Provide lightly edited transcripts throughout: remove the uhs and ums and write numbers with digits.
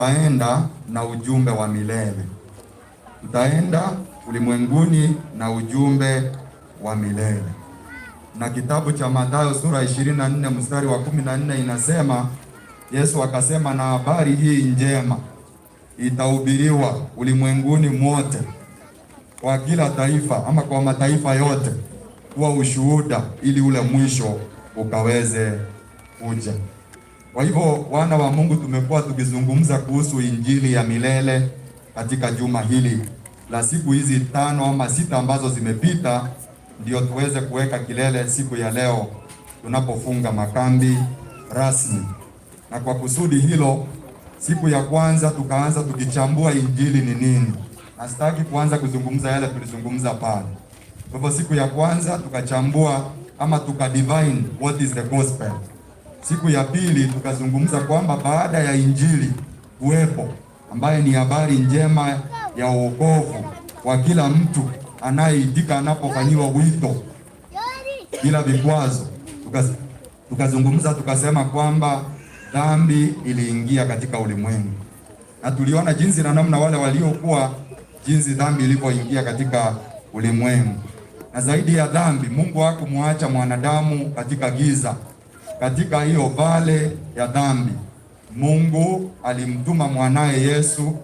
Tutaenda na ujumbe wa milele, tutaenda ulimwenguni na ujumbe wa milele. Na kitabu cha Mathayo sura 24 mstari wa 14 inasema, Yesu akasema, na habari hii njema itahubiriwa ulimwenguni mwote kwa kila taifa ama kwa mataifa yote kuwa ushuhuda, ili ule mwisho ukaweze kuja. Kwa hivyo wana wa Mungu, tumekuwa tukizungumza kuhusu injili ya milele katika juma hili la siku hizi 5 ama 6 ambazo zimepita, ndio tuweze kuweka kilele siku ya leo tunapofunga makambi rasmi. Na kwa kusudi hilo, siku ya kwanza tukaanza tukichambua injili ni nini. Na sitaki kuanza kuzungumza yale tulizungumza pale. Kwa hivyo siku ya kwanza tukachambua ama tukadefine what is the gospel. Siku ya pili tukazungumza kwamba baada ya injili kuwepo, ambaye ni habari njema ya wokovu kwa kila mtu anayeitika anapofanyiwa wito bila vikwazo, tukazungumza tukasema kwamba dhambi iliingia katika ulimwengu, na tuliona jinsi na namna wale waliokuwa, jinsi dhambi ilivyoingia katika ulimwengu. Na zaidi ya dhambi, Mungu hakumwacha mwanadamu katika giza. Katika hiyo vale ya dhambi, Mungu alimtuma mwanaye Yesu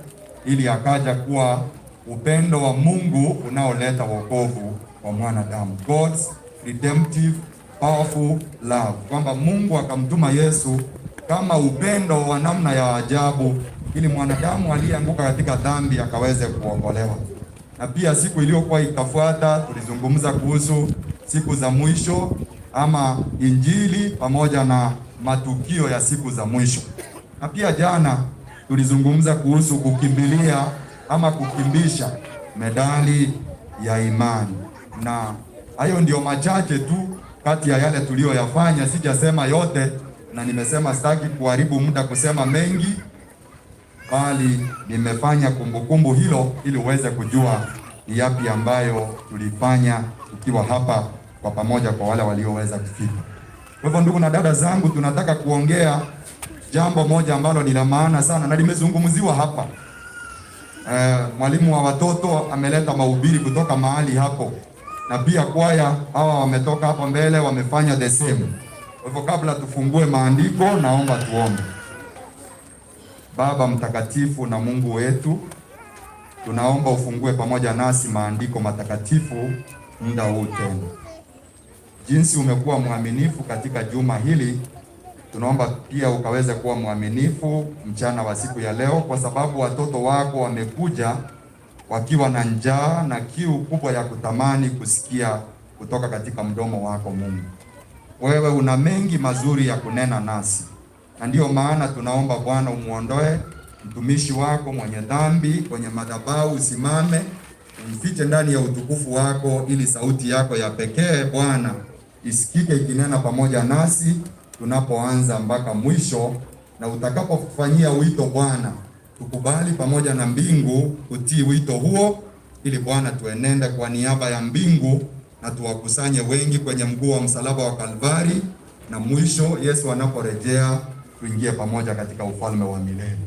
ili akaja kuwa upendo wa Mungu unaoleta wokovu wa mwanadamu. God's redemptive powerful love, kwamba Mungu akamtuma Yesu kama upendo wa namna ya ajabu ili mwanadamu aliyeanguka katika dhambi akaweze kuokolewa. Na pia siku iliyokuwa ikafuata tulizungumza kuhusu siku za mwisho ama injili pamoja na matukio ya siku za mwisho. Na pia jana tulizungumza kuhusu kukimbilia ama kukimbisha medali ya imani, na hayo ndio machache tu kati ya yale tuliyoyafanya. Sijasema yote, na nimesema sitaki kuharibu muda kusema mengi, bali nimefanya kumbukumbu hilo ili uweze kujua ni yapi ambayo tulifanya tukiwa hapa kwa pamoja, kwa wale walioweza kufika. Kwa hivyo, ndugu na dada zangu, tunataka kuongea jambo moja ambalo ni la maana sana na limezungumziwa hapa. Mwalimu wa watoto ameleta mahubiri kutoka mahali hapo, na pia kwaya hawa wametoka hapa mbele wamefanya the same. Kwa hivyo, kabla tufungue maandiko, naomba tuombe. Baba mtakatifu na Mungu wetu, tunaomba ufungue pamoja nasi maandiko matakatifu muda huu tena. Jinsi umekuwa mwaminifu katika juma hili, tunaomba pia ukaweze kuwa mwaminifu mchana wa siku ya leo, kwa sababu watoto wako wamekuja wakiwa na njaa na kiu kubwa ya kutamani kusikia kutoka katika mdomo wako Mungu. Wewe una mengi mazuri ya kunena nasi, na ndiyo maana tunaomba Bwana umuondoe mtumishi wako mwenye dhambi kwenye madhabahu, usimame umfiche ndani ya utukufu wako, ili sauti yako ya pekee Bwana isikike ikinena pamoja nasi tunapoanza mpaka mwisho, na utakapofanyia wito Bwana, tukubali pamoja na mbingu kutii wito huo, ili Bwana tuenende kwa niaba ya mbingu na tuwakusanye wengi kwenye mguu wa msalaba wa Kalvari, na mwisho Yesu anaporejea tuingie pamoja katika ufalme wa milele.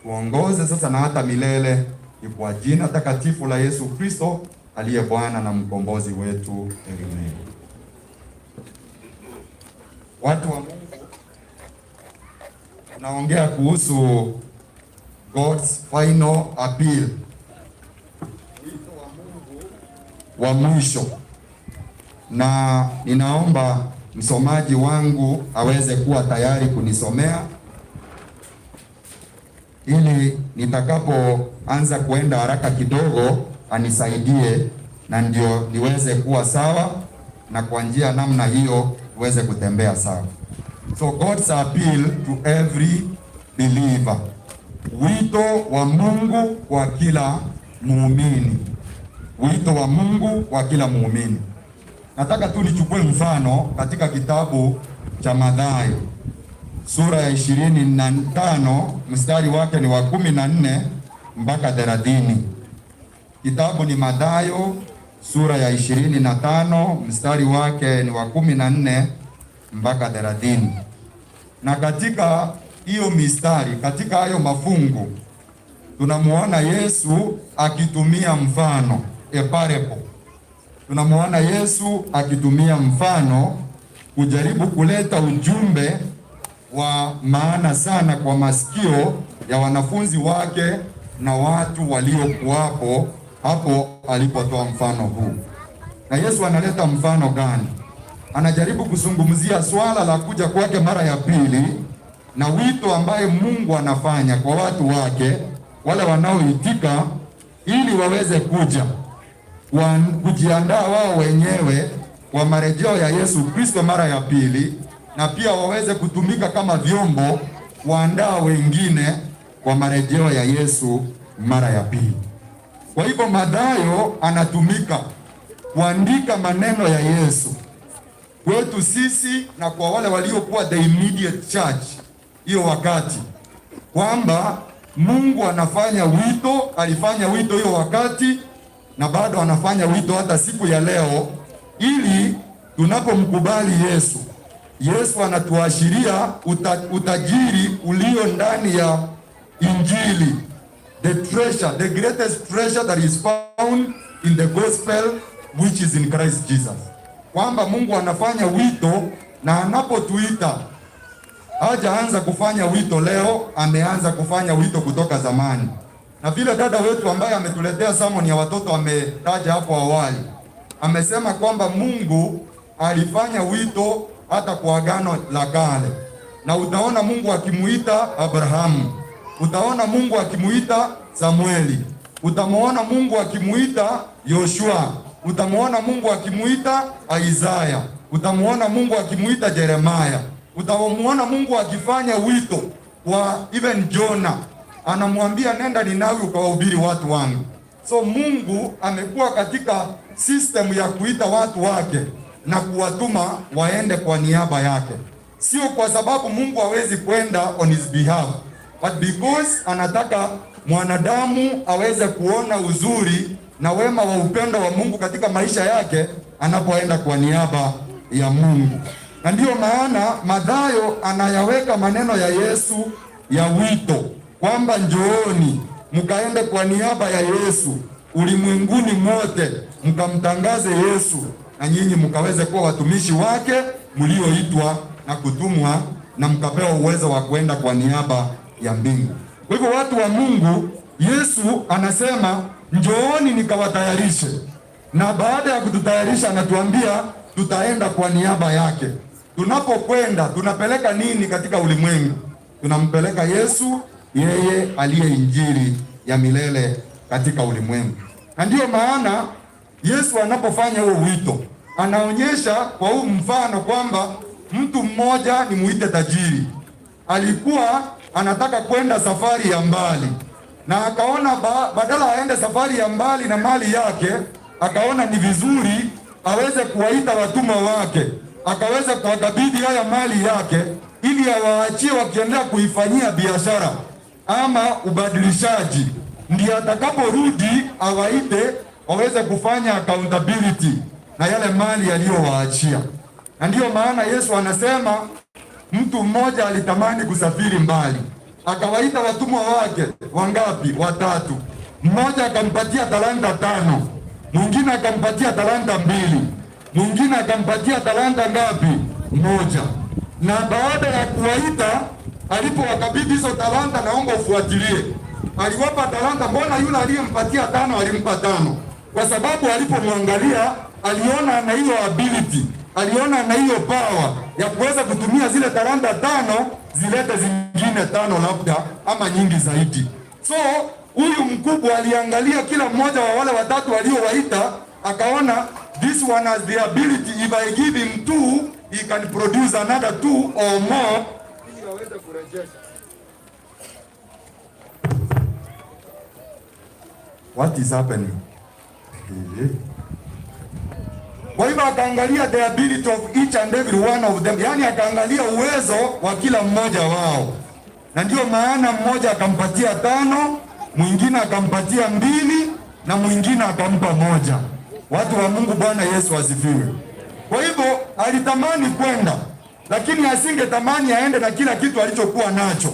Tuongoze sasa na hata milele, ni kwa jina takatifu la Yesu Kristo aliye Bwana na mkombozi wetu. Amen. Watu wa Mungu, tunaongea kuhusu God's final appeal, wito wa Mungu wa mwisho, na ninaomba msomaji wangu aweze kuwa tayari kunisomea ili nitakapoanza kuenda haraka kidogo anisaidie, na ndio niweze kuwa sawa, na kwa njia namna hiyo uweze kutembea sawa. So God's appeal to every believer, wito wa Mungu kwa kila muumini, wito wa Mungu kwa kila muumini. Nataka tu nichukue mfano katika kitabu cha Mathayo sura ya 25 mstari wake ni wa 14 mpaka 30. Kitabu ni Mathayo sura ya 25 mstari wake ni wa 14 mpaka 30. Na katika hiyo mistari, katika hayo mafungu, tunamuona Yesu akitumia mfano, a parable. Tunamuona Yesu akitumia mfano kujaribu kuleta ujumbe wa maana sana kwa masikio ya wanafunzi wake na watu waliokuwapo hapo alipotoa mfano huu. Na Yesu analeta mfano gani? Anajaribu kuzungumzia swala la kuja kwake mara ya pili na wito ambaye Mungu anafanya kwa watu wake wale wanaoitika ili waweze kuja kujiandaa wao wenyewe kwa marejeo ya Yesu Kristo mara ya pili, na pia waweze kutumika kama vyombo kuandaa wengine kwa marejeo ya Yesu mara ya pili. Kwa hivyo Mathayo anatumika kuandika maneno ya Yesu kwetu sisi na kwa wale waliokuwa the immediate church hiyo wakati, kwamba Mungu anafanya wito, alifanya wito hiyo wakati na bado anafanya wito hata siku ya leo, ili tunapomkubali Yesu, Yesu anatuashiria utajiri ulio ndani ya Injili, the treasure, the greatest treasure that is found in the gospel which is in Christ Jesus, kwamba Mungu anafanya wito na anapotuita hajaanza kufanya wito leo, ameanza kufanya wito kutoka zamani. Na vile dada wetu ambaye ametuletea sermon ya watoto ametaja hapo awali, amesema kwamba Mungu alifanya wito hata kwa Agano la Kale, na utaona Mungu akimuita Abrahamu, utaona Mungu akimuita Samueli, utamuona Mungu akimuita Yoshua, utamuona Mungu akimuita Isaya, utamuona Mungu akimuita Jeremaya, utamuona Mungu akifanya wito kwa even Jona, anamwambia nenda Ninawi ukawahubiri watu wangu. So Mungu amekuwa katika system ya kuita watu wake na kuwatuma waende kwa niaba yake, sio kwa sababu Mungu hawezi kwenda on his behalf, but because anataka mwanadamu aweze kuona uzuri na wema wa upendo wa Mungu katika maisha yake anapoenda kwa niaba ya Mungu. Na ndiyo maana Mathayo anayaweka maneno ya Yesu ya wito kwamba njooni mkaende kwa niaba ya Yesu ulimwenguni mote mkamtangaze Yesu na nyinyi mkaweze kuwa watumishi wake mlioitwa na kutumwa na mkapewa uwezo wa kwenda kwa niaba ya mbingu. Kwa hivyo watu wa Mungu, Yesu anasema njooni nikawatayarishe, na baada ya kututayarisha anatuambia tutaenda kwa niaba yake. Tunapokwenda tunapeleka nini katika ulimwengu? Tunampeleka Yesu, yeye aliye injili ya milele katika ulimwengu. Na ndiyo maana Yesu anapofanya huo wito anaonyesha kwa huu mfano kwamba mtu mmoja ni muite tajiri, alikuwa anataka kwenda safari ya mbali, na akaona badala aende safari ya mbali na mali yake, akaona ni vizuri aweze kuwaita watumwa wake, akaweza kuwakabidhi haya mali yake ili awaachie wakiendelea kuifanyia biashara ama ubadilishaji, ndiye atakaporudi awaite waweze kufanya accountability na yale mali yaliyowaachia. Na ndiyo maana Yesu anasema mtu mmoja alitamani kusafiri mbali, akawaita watumwa wake wangapi? Watatu. Mmoja akampatia talanta 5, mwingine akampatia talanta 2, mwingine akampatia talanta ngapi? 1. Na baada ya kuwaita, alipowakabidhi hizo talanta, naomba ufuatilie, aliwapa talanta. Mbona yule aliyempatia 5 alimpa 5? Kwa sababu alipomwangalia aliona ana hiyo ability, aliona ana hiyo power ya kuweza kutumia zile talanta 5 zilete zingine 5 labda ama nyingi zaidi. So huyu mkubwa aliangalia kila mmoja wa wale watatu waliowaita, akaona this one has the ability, if I give him 2 he can produce another 2 or more ili aweze kurejesha. What is happening? Kwa hivyo akaangalia the ability of each and every one of them, yani akaangalia uwezo wa kila mmoja wao, na ndio maana mmoja akampatia 5, mwingine akampatia 2 na mwingine akampa 1. Watu wa Mungu, Bwana Yesu asifiwe. Kwa hivyo alitamani kwenda, Lakini asingetamani aende na kila kitu alichokuwa nacho,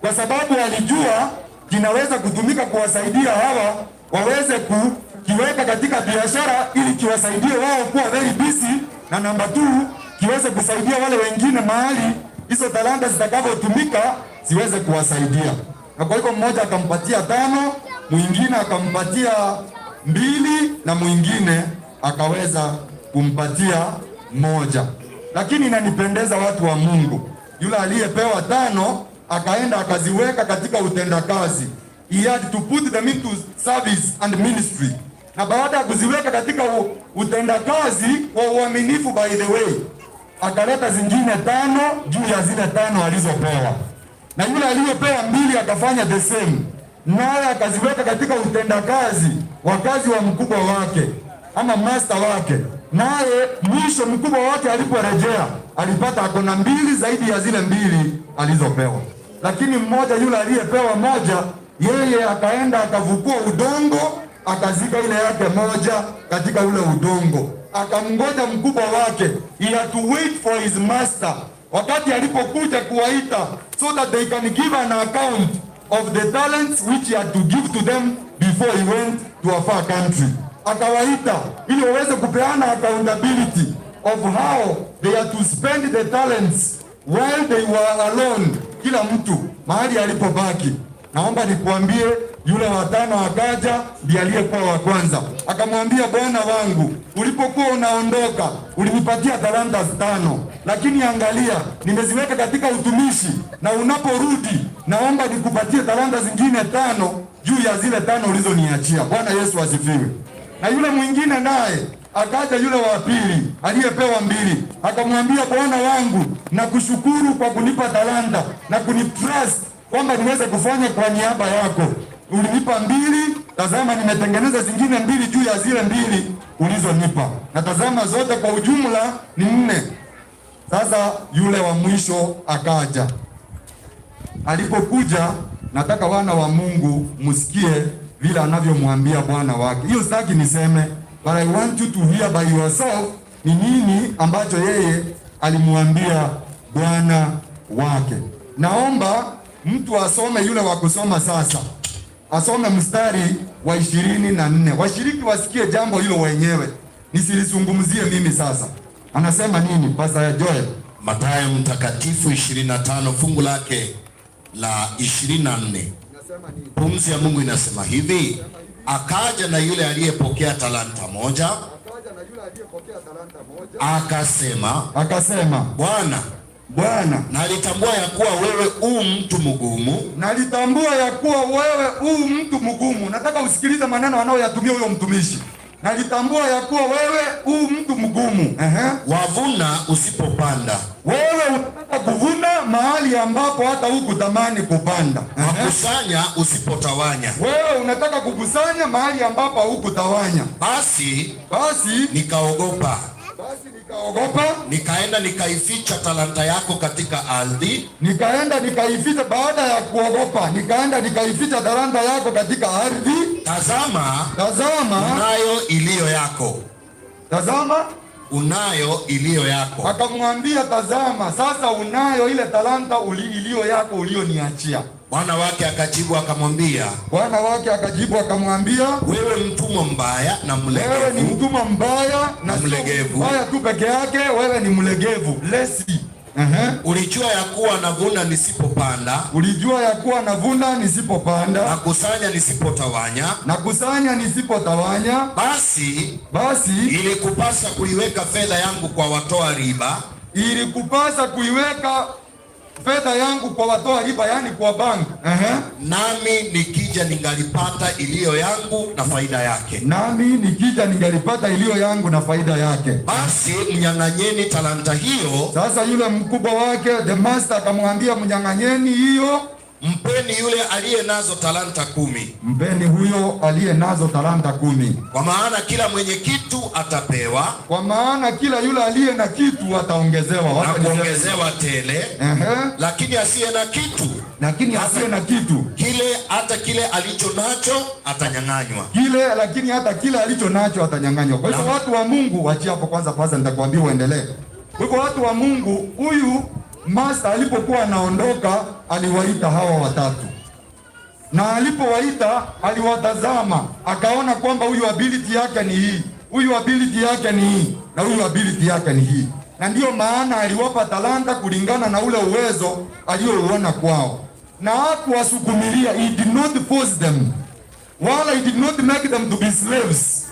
kwa sababu alijua kinaweza kutumika kuwasaidia hawa waweze kukiweka katika biashara ili kiwasaidie wao kuwa very busy, na namba 2 kiweze kusaidia wale wengine mahali hizo talanta zitakavyotumika ziweze kuwasaidia. Na kwa hivyo mmoja akampatia 5, mwingine akampatia 2 na mwingine akaweza kumpatia 1. Lakini inanipendeza watu wa Mungu, yule aliyepewa 5 akaenda akaziweka katika utendakazi. He had to put them into service and ministry. Na baada ya kuziweka katika utendakazi kwa uaminifu, by the way, akaleta zingine 5 juu ya zile 5 alizopewa. Na yule aliyepewa 2 akafanya the same, naye akaziweka katika utendakazi wa kazi wa mkubwa wake ama master wake. Naye mwisho mkubwa wake aliporejea alipata ako na 2 zaidi ya zile 2 alizopewa. Lakini mmoja yule aliyepewa 1, yeye akaenda akavukua udongo, akazika ile yake 1 katika ule udongo, akamngoja mkubwa wake. He had to wait for his master wakati alipokuja kuwaita, so that they can give an account of the talents which he had to give to them before he went to a far country. Akawaita ili waweze kupeana accountability of how they had to spend the talents while they were alone, kila mtu mahali alipobaki. Naomba nikuambie, yule wa 5 akaja, ndiye aliyekuwa wa kwanza. Akamwambia, bwana wangu, ulipokuwa unaondoka ulinipatia talanta 5, lakini angalia, nimeziweka katika utumishi, na unaporudi naomba nikupatie talanta zingine 5 juu ya zile 5 ulizoniachia. Bwana Yesu asifiwe. Na yule mwingine naye akaja, yule wa pili aliyepewa 2, akamwambia, bwana wangu, nakushukuru kwa kunipa talanta na kunitrust kwamba niweze kufanya kwa niaba yako. Ulinipa 2, tazama nimetengeneza zingine 2 juu ya zile 2 ulizonipa, na tazama zote kwa ujumla ni 4. Sasa yule wa mwisho akaja. Alipokuja, nataka wana wa Mungu msikie vile anavyomwambia bwana wake. Hiyo sitaki niseme, but I want you to hear by yourself ni nini ambacho yeye alimwambia bwana wake. Naomba mtu asome, yule wa kusoma sasa asome mstari wa 24. Washiriki wasikie jambo hilo wenyewe, nisilizungumzie mimi sasa. Anasema nini Pastor Joel? Mathayo mtakatifu 25 fungu lake la 24. Pumzi ya Mungu inasema hivi: akaja na yule aliyepokea talanta 1, akasema, Akasema, Bwana, Bwana, nalitambua ya kuwa wewe u mtu mgumu, nalitambua ya kuwa wewe u mtu mgumu. Nataka usikilize maneno anayoyatumia huyo mtumishi. Nalitambua ya kuwa wewe u mtu mgumu. Wavuna usipopanda, Wewe unataka kuvuna mahali ambapo hata hukutamani kupanda. Wakusanya usipotawanya. Wewe unataka kukusanya mahali ambapo hukutawanya. Basi Basi nikaogopa, Basi nikaogopa, nikaenda nikaificha talanta yako katika ardhi. Nikaenda nikaificha. Baada ya kuogopa, nikaenda nikaificha talanta yako katika ardhi. Tazama, Tazama, unayo iliyo yako. Tazama, unayo iliyo yako. Akamwambia, tazama sasa unayo ile talanta iliyo yako ulioniachia. Bwana wake akajibu akamwambia, Bwana wake akajibu akamwambia, wewe mtumwa mbaya na wewe ni mlegevu, mtumwa mbaya na sio mlegevu. mbaya tu peke yake, wewe ni mlegevu. Lesi. Ulijua ya kuwa navuna nisipopanda, Ulijua ya kuwa navuna nisipopanda, nakusanya nisipotawanya. Nakusanya nisipotawanya. Basi Basi ilikupasa kuiweka fedha yangu kwa watoa riba, ilikupasa kuiweka fedha yangu kwa watoa riba, yani kwa bank. Nami nikija ningalipata iliyo yangu na faida yake. Nami nikija ningalipata iliyo yangu na faida yake. Basi mnyang'anyeni talanta hiyo, Sasa yule mkubwa wake the master akamwambia, mnyang'anyeni hiyo, mpeni yule aliye nazo talanta 10. Mpeni huyo aliye nazo talanta 10. Kwa maana kila mwenye kitu atapewa, Kwa maana kila yule aliye na kitu ataongezewa. na Wacha niseme. kuongezewa tele, lakini asiye na kitu, Lakini asiye na kitu, kile hata kile alicho nacho atanyang'anywa. Kile, lakini hata kile alicho nacho atanyang'anywa. Kwa hivyo watu wa Mungu, wachia hapo kwanza, kwanza nitakwambia uendelee. Kwa hivyo watu wa Mungu, huyu master alipokuwa anaondoka, aliwaita hawa watatu, na alipowaita aliwatazama, akaona kwamba huyu ability yake ni hii, huyu ability yake ni hii, na huyu ability yake ni hii, na ndiyo maana aliwapa talanta kulingana na ule uwezo aliyouona kwao, na hakuwasukumilia. He did not force them, wala he did not make them to be slaves,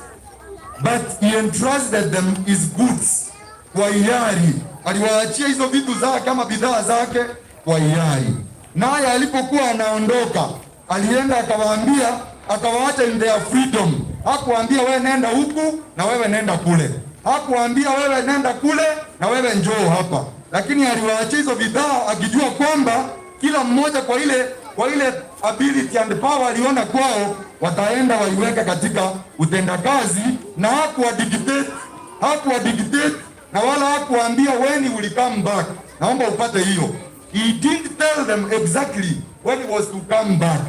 but he entrusted them his goods kwa hiari. Aliwaachia hizo vitu zake kama bidhaa zake kwa hiari. Naye alipokuwa anaondoka, alienda akawaambia, akawaacha in their freedom. Hakuambia wewe nenda huku na wewe nenda kule, hakuambia wewe nenda kule na wewe njoo hapa, lakini aliwaachia hizo bidhaa akijua kwamba kila mmoja kwa ile ability and power aliona kwao wataenda waiweka katika utendakazi, na hakuwa dictate na wala hakuambia when he will come back. Naomba upate hiyo. He didn't tell them exactly when he was to come back.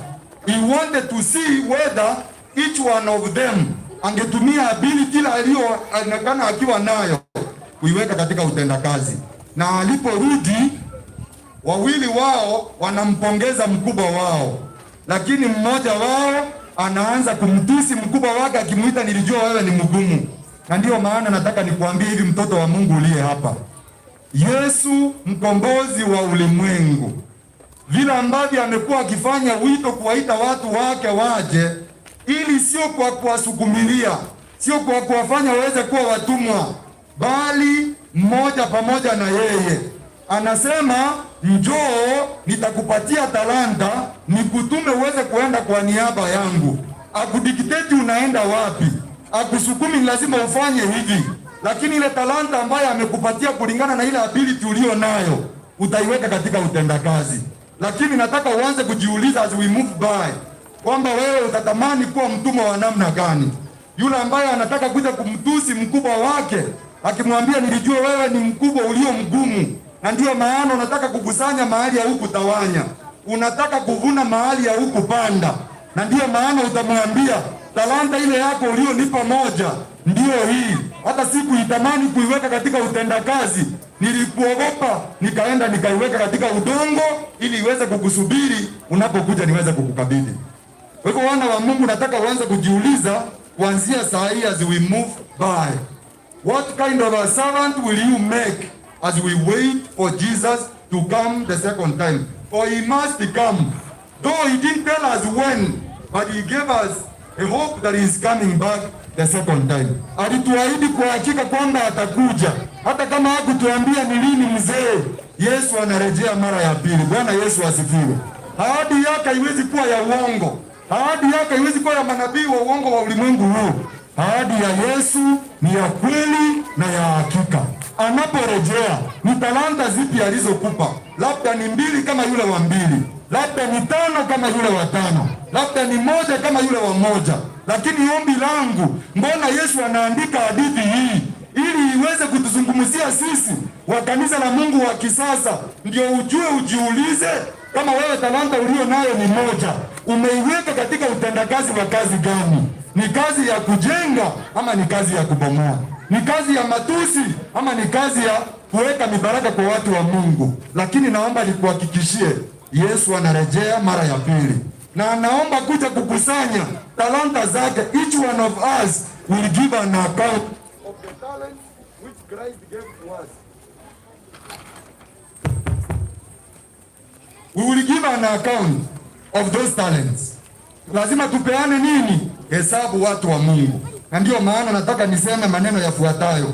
He wanted to see whether each one of them angetumia ability ile aliyoonekana akiwa nayo kuiweka katika utendakazi. Na aliporudi, wawili wao wanampongeza mkubwa wao, lakini mmoja wao anaanza kumtusi mkubwa wake akimuita, nilijua wewe ni mgumu. Na ndiyo maana nataka nikuambie hivi, mtoto wa Mungu uliye hapa, Yesu mkombozi wa ulimwengu, vile ambavyo amekuwa akifanya wito kuwaita watu wake waje, ili sio kwa kuwasukumilia, sio kwa kuwafanya waweze kuwa watumwa, bali mmoja pamoja na yeye anasema, njoo nitakupatia talanta, nikutume uweze kuenda kwa niaba yangu. Hakudictate unaenda wapi, hakusukumi lazima ufanye hivi, lakini ile talanta ambayo amekupatia kulingana na ile ability ulio nayo utaiweka katika utendakazi. Lakini nataka uanze kujiuliza as we move by kwamba wewe utatamani kuwa mtumwa wa namna gani? Yule ambaye anataka kuja kumtusi mkubwa wake akimwambia nilijua wewe ni mkubwa ulio mgumu, na ndiyo maana unataka kukusanya mahali hukutawanya, unataka kuvuna mahali hukupanda, na ndiyo maana utamwambia talanta ile yako ulionipa moja ndiyo hii, hata sikuitamani kuiweka katika utendakazi, nilikuogopa, nikaenda nikaiweka katika udongo ili iweze kukusubiri unapokuja niweze kukukabidhi. Kwa hivyo wana wa Mungu, nataka uanze kujiuliza kuanzia saa hii as we move by, what kind of a servant will you make as we wait for Jesus to come the second time? For he must come. Though he didn't tell us when, but he gave us a hope that he is coming back the second time. Alituahidi kwa hakika kwamba atakuja, hata kama hakutuambia ni lini. Mzee Yesu anarejea mara ya pili. Bwana Yesu asifiwe. Ahadi yake haiwezi kuwa ya uongo. Ahadi yake haiwezi kuwa ya manabii wa uongo wa ulimwengu huu. Ahadi ya Yesu ni ya kweli na ya hakika. Anaporejea, ni talanta zipi alizokupa? Labda ni mbili kama yule wa mbili, labda ni tano kama yule wa tano, labda ni moja kama yule wa moja. Lakini ombi langu, mbona Yesu anaandika hadithi hii ili iweze kutuzungumzia sisi wa kanisa la Mungu wa kisasa, ndio ujue, ujiulize kama wewe talanta ulio nayo ni moja, umeiweka katika utendakazi wa kazi gani? Ni kazi ya kujenga ama ni kazi ya kubomoa? Ni kazi ya matusi ama ni kazi ya kuweka mibaraka kwa watu wa Mungu? Lakini naomba nikuhakikishie, Yesu anarejea mara ya pili na anaomba kuja kukusanya talanta zake. Each one of us will give an account of the talents which Christ gave to us. We will give an account of those talents. Lazima tupeane nini? Hesabu, watu wa Mungu. Na ndiyo maana nataka niseme maneno yafuatayo.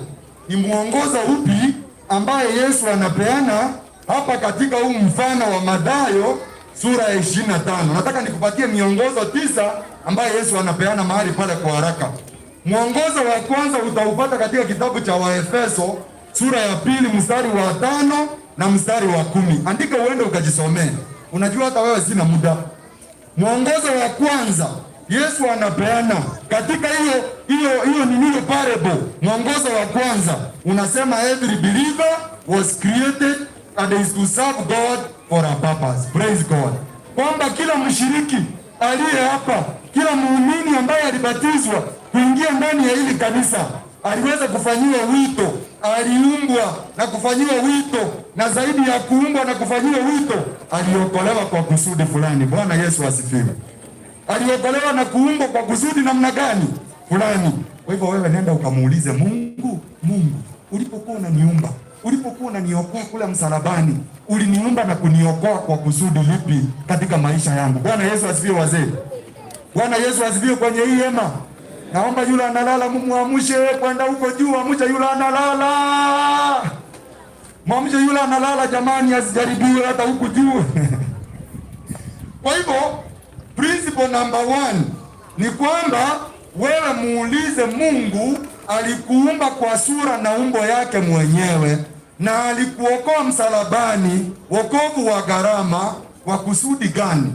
Ni mwongozo upi ambaye Yesu anapeana hapa katika huu mfano wa Mathayo sura ya 25? Nataka nikupatie miongozo 9 ambayo Yesu anapeana mahali pale kwa haraka. Mwongozo wa kwanza utaupata katika kitabu cha Waefeso sura ya 2 mstari wa 5 na mstari wa 10. Andika uende ukajisomee. Unajua hata wewe sina muda. Mwongozo wa kwanza Yesu anapeana katika hiyo hiyo nini parable. Mwongozo wa kwanza unasema every believer was created and is to serve God for a purpose. Praise God. Kwamba kila mshiriki aliye hapa, kila muumini ambaye alibatizwa kuingia ndani ya hili kanisa aliweza kufanyiwa wito, Aliumbwa na kufanyiwa wito, na zaidi ya kuumbwa na kufanyiwa wito, aliokolewa kwa kusudi fulani. Bwana Yesu asifiwe. Aliokolewa na kuumbwa kwa kusudi namna gani? Fulani. Kwa hivyo wewe nenda ukamuulize Mungu, "Mungu, ulipokuwa unaniumba, ulipokuwa unaniokoa kule msalabani, uliniumba na kuniokoa kwa kusudi lipi katika maisha yangu?" Bwana Yesu asifiwe, wazee. Bwana Yesu asifiwe kwenye hii hema. Naomba yule analala mumuamshe kwenda huko juu, amshe yule analala. Mwamshe yule analala jamani, asijaribiwe hata huku juu. Kwa hivyo principle number one ni kwamba wewe muulize Mungu alikuumba kwa sura na umbo yake mwenyewe na alikuokoa msalabani, wokovu wa gharama kwa kusudi gani?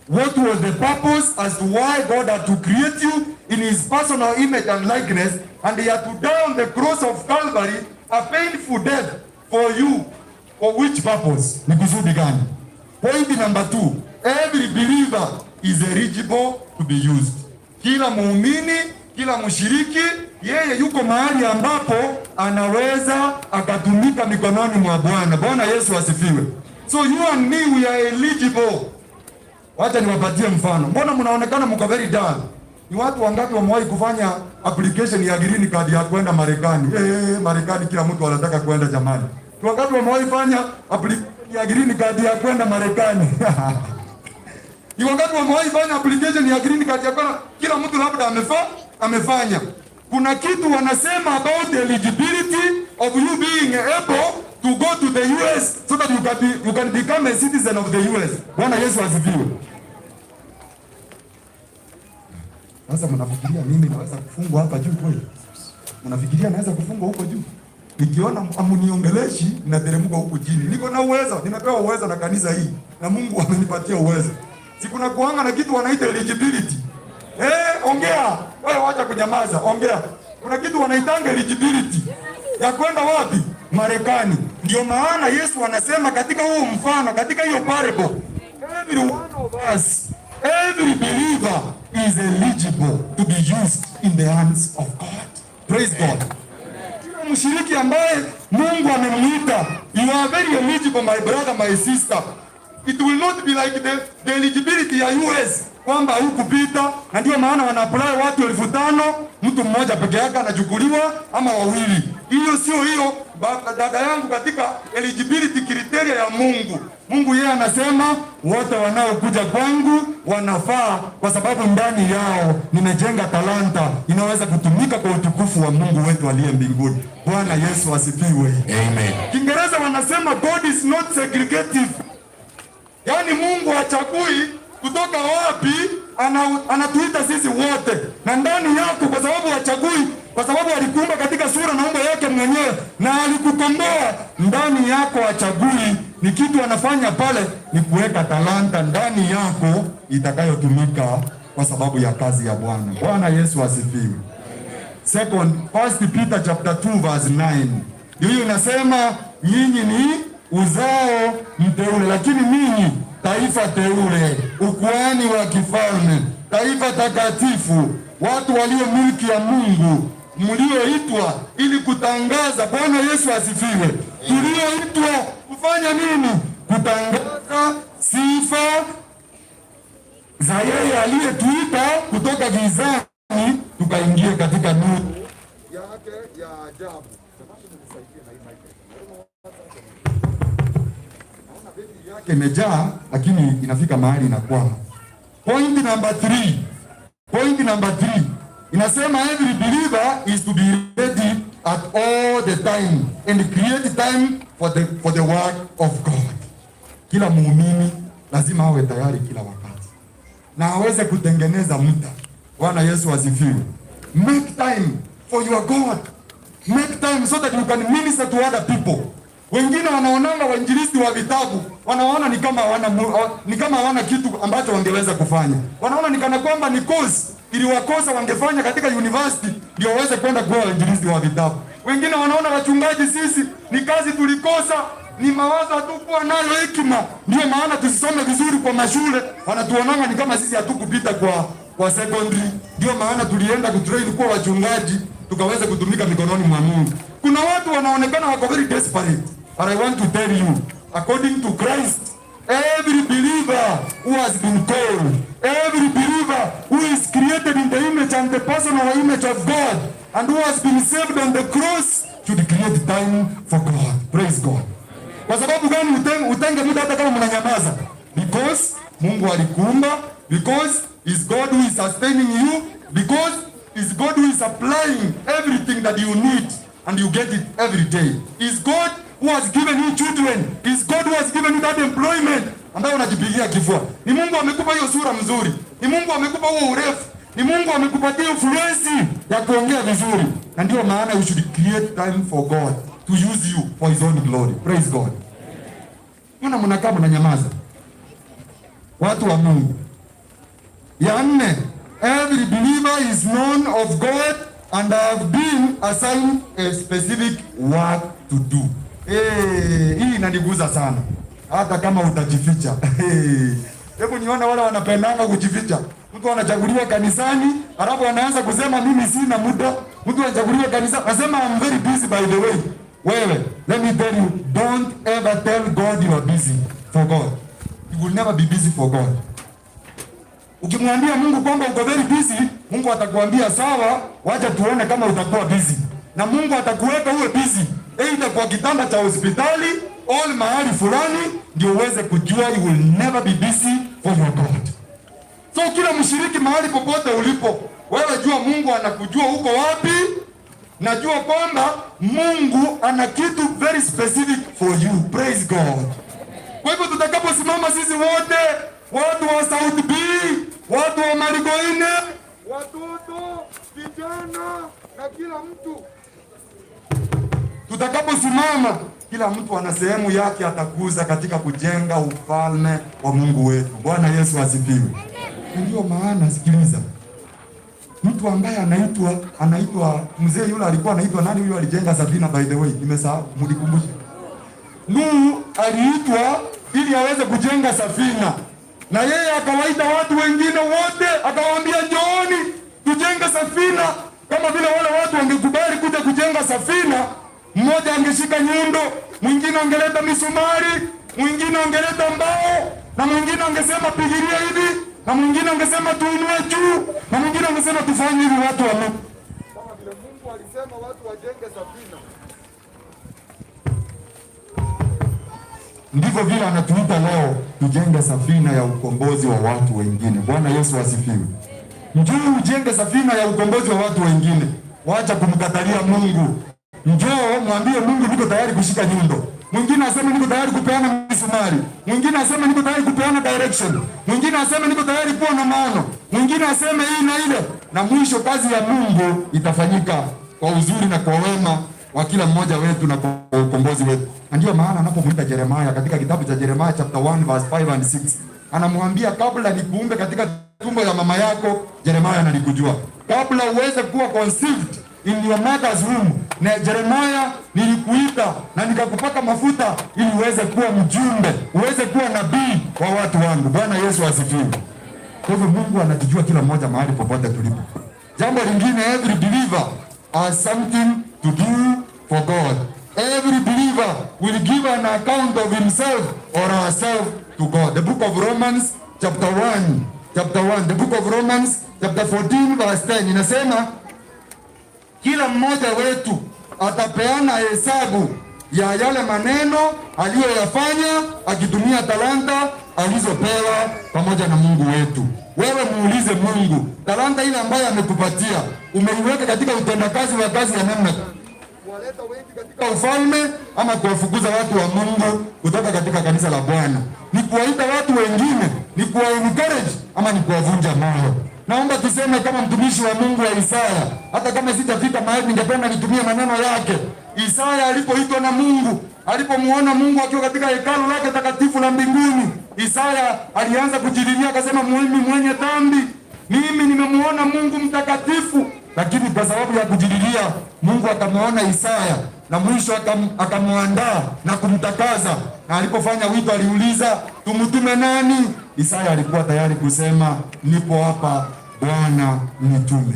What was the purpose as to why God had to create you in his personal image and likeness, and he had to die on the cross of Calvary a painful death for you? For which purpose? Ni kusudi gani? Point number two, every believer is eligible to be used. Kila muumini, kila mshiriki, yeye yuko mahali ambapo anaweza akatumika mikononi mwa Bwana. Bwana Yesu asifiwe. So you and me, we are eligible. Wacha niwapatie mfano. Mbona mnaonekana mko very dull? Ni watu wangapi wamewahi kufanya application ya green card ya kwenda Marekani? Marekani kila mtu anataka kwenda jamani. Ni wangapi wamewahi fanya application ya green card ya kwenda Marekani? Ni wangapi wamewahi fanya application ya green card ya kwenda? Kila mtu labda amefanya. Kuna kitu wanasema about eligibility of you being able to go to the US so that you can become a citizen of the US. Bwana Yesu asifiwe. Sasa mnafikiria mimi naweza kufungwa hapa juu kweli? Mnafikiria naweza kufungwa huko juu? Nikiona amuniongeleshi nateremka huku chini. Niko na uwezo, nimepewa uwezo na kanisa hii na Mungu amenipatia uwezo. Si kuna kuanga na kitu wanaita eligibility. Ongea. Wewe wacha kunyamaza, ongea. Kuna kitu wanaitanga eligibility ya kwenda wapi? Marekani. Ndio maana Yesu anasema katika huo mfano, katika hiyo parable, every one of us, every believer is eligible to be used in the hands of God. Praise God. Kila mshiriki ambaye Mungu amemwita, you are very eligible, my brother, my sister. It will not be like the eligibility ya US kwamba hukupita, na ndio maana wana apply watu 5,000, mtu mmoja peke yake anachukuliwa ama wawili. Hiyo sio hiyo, dada yangu, katika eligibility criteria ya Mungu. Mungu yeye anasema wote wanaokuja kwangu wanafaa, kwa sababu ndani yao nimejenga talanta inaweza kutumika kwa utukufu wa Mungu wetu aliye mbinguni. Bwana Yesu asifiwe. Amen. Kiingereza wanasema God is not segregative. Yaani Mungu hachagui kutoka wapi, anatuita sisi wote na ndani yako, kwa sababu hachagui, kwa sababu alikuumba katika sura na umbo yake mwenyewe na alikukomboa. Ndani yako hachagui, ni kitu anafanya pale ni kuweka talanta ndani yako itakayotumika kwa sababu ya kazi ya Bwana. Bwana Yesu asifiwe. Second, First Peter chapter 2 verse 9. Hiyo inasema nyinyi ni uzao mteule, lakini ninyi taifa teule, ukuhani wa kifalme, taifa takatifu, watu walio milki ya Mungu, mlioitwa ili kutangaza. Bwana Yesu asifiwe. Tulioitwa kufanya nini? Kutangaza sifa za yeye aliyetuita kutoka gizani tukaingia katika nuru yake ya ajabu. Naona betri yake imejaa, lakini inafika mahali inakwama. Point number 3. Point number 3 inasema every believer is to be ready at all the time and create time for the work of God. Kila muumini lazima awe tayari kila wakati na aweze kutengeneza muda. Bwana Yesu asifiwe. Make time for your God. Make time so that you can minister to other people. Wengine wanaonanga wainjilisti wa vitabu, wanaona ni kama hawana kitu ambacho wangeweza kufanya. Wanaona ni kana kwamba ni course iliwakosa wangefanya katika university ndio waweze kwenda kuwa wainjilisti wa vitabu. Wengine wanaona wachungaji sisi ni kazi tulikosa, ni mawazo hatukuwa nayo hekima, ndio maana tusisome vizuri kwa mashule. Wanatuonanga ni kama sisi hatukupita kwa secondary, ndio maana tulienda kutrain kuwa wachungaji tukaweza kutumika mikononi mwa Mungu. Kuna watu wanaonekana wako very desperate, but I want to tell you, according to Christ, every believer who has been called, every believer who is created in the image and the personal image of God, and who has been saved on the cross, should create time for God. Praise God. Kwa sababu gani utenge muda hata kama mnanyamaza? Because Mungu alikuumba, because is God who is sustaining you, because is God who is supplying everything that you need and you get it every day. Is God who has given you children. Is God who has given you that employment ambayo unajipigia kifua. Ni Mungu amekupa hiyo sura mzuri. Ni Mungu amekupa huo urefu. Ni Mungu amekupatia influence ya kuongea vizuri. Na ndio maana you should create time for God to use you for his own glory. Praise God. Mbona mnakaa mnanyamaza? Watu wa Mungu. Ya nne, every believer is known of God and have been assigned a specific work to do. Eh, hii inaniguza sana. Hata kama utajificha. Hebu nione wale wanapendanga kujificha. Mtu anachaguliwa kanisani, alafu anaanza kusema mimi sina muda. Mtu anachaguliwa kanisa, anasema I'm very busy by the way. Wewe, let me tell you, don't ever tell God you are busy for God. You will never be busy for God. Ukimwambia Mungu kwamba uko very busy, Mungu atakwambia sawa, wacha tuone kama utakuwa busy. Na Mungu atakuweka uwe busy, either kwa kitanda cha hospitali au mahali fulani, ndio uweze kujua you will never be busy for your God. So kila mshiriki mahali popote ulipo, wewe jua Mungu anakujua uko wapi. Najua kwamba Mungu ana kitu very specific for you. Praise God. Kwa hivyo tutakaposimama sisi wote, watu wa South B, watu wa Marigoine, watoto, vijana na kila mtu, tutakaposimama, kila mtu ana sehemu yake atakuza katika kujenga ufalme wa Mungu wetu. Bwana Yesu asifiwe. Ndio maana sikiliza, mtu ambaye anaitwa mzee yule alikuwa anaitwa nani? Huyo alijenga safina, by the way, nimesahau, mnikumbushe. Nuhu aliitwa ili aweze kujenga safina, na yeye akawaita watu wengine wote, akawaambia njooni tujenge safina. Kama vile wale watu wangekubali kuja kujenga safina, mmoja angeshika nyundo, mwingine angeleta misumari, mwingine angeleta mbao, na mwingine angesema pigilia hivi, na mwingine angesema tuinue juu, na mwingine angesema tufanye hivi. Watu wa Mungu, kama vile Mungu alisema watu wajenge safina, ndivyo vile anatuita leo tujenge safina ya ukombozi wa watu wengine. Bwana Yesu asifiwe. Njoo ujenge safina ya ukombozi wa watu wengine. Wacha kumkatalia Mungu. Njoo mwambie Mungu, niko tayari kushika nyundo. Mwingine aseme niko tayari kupeana misumari. Mwingine aseme niko tayari kupeana direction. Mwingine aseme niko tayari kuwa na maono. Mwingine aseme hii na ile. Na mwisho kazi ya Mungu itafanyika kwa uzuri na kwa wema wa kila mmoja wetu na kwa ukombozi wetu. Na ndio maana anapomwita Jeremiah katika kitabu cha Jeremiah chapter 1 verse 5 and 6, anamwambia kabla nikuumbe katika tumbo ya mama yako, Jeremiah, nalikujua. Kabla uweze kuwa conceived in your mother's womb, na Jeremiah nilikuita na nikakupaka mafuta ili uweze kuwa mjumbe, uweze kuwa nabii wa watu wangu. Bwana Yesu asifiwe. Kwa hivyo Mungu anatujua kila mmoja mahali popote tulipo. Jambo lingine, every believer has something to do for God. Every believer will give an account of himself or herself to God. The book of Romans chapter 1, chapter 1, the book of Romans chapter 14 verse 10 inasema kila mmoja wetu atapeana hesabu ya yale maneno aliyoyafanya akitumia talanta alizopewa pamoja na Mungu wetu. Wewe muulize Mungu, talanta ile ambayo amekupatia umeiweka katika utendakazi wa kazi ya namna kuwaleta wengi katika ufalme ama kuwafukuza watu wa Mungu kutoka katika kanisa la Bwana? Ni kuwaita watu wengine, ni kuwa encourage ama ni kuwavunja moyo? Naomba tuseme kama mtumishi wa Mungu wa Isaya, hata kama sitafika mahali, ningependa nitumie maneno yake. Isaya alipoitwa na Mungu, alipomuona Mungu akiwa katika hekalu lake takatifu la mbinguni, Isaya alianza kujililia akasema, mimi mwenye dhambi, mimi nimemuona Mungu mtakatifu. Lakini kwa sababu ya kujililia, Mungu akamuona Isaya na mwisho akamwandaa na kumtakaza. Na alipofanya wito aliuliza, tumtume nani? Isaya alikuwa tayari kusema, nipo hapa Bwana, nitume.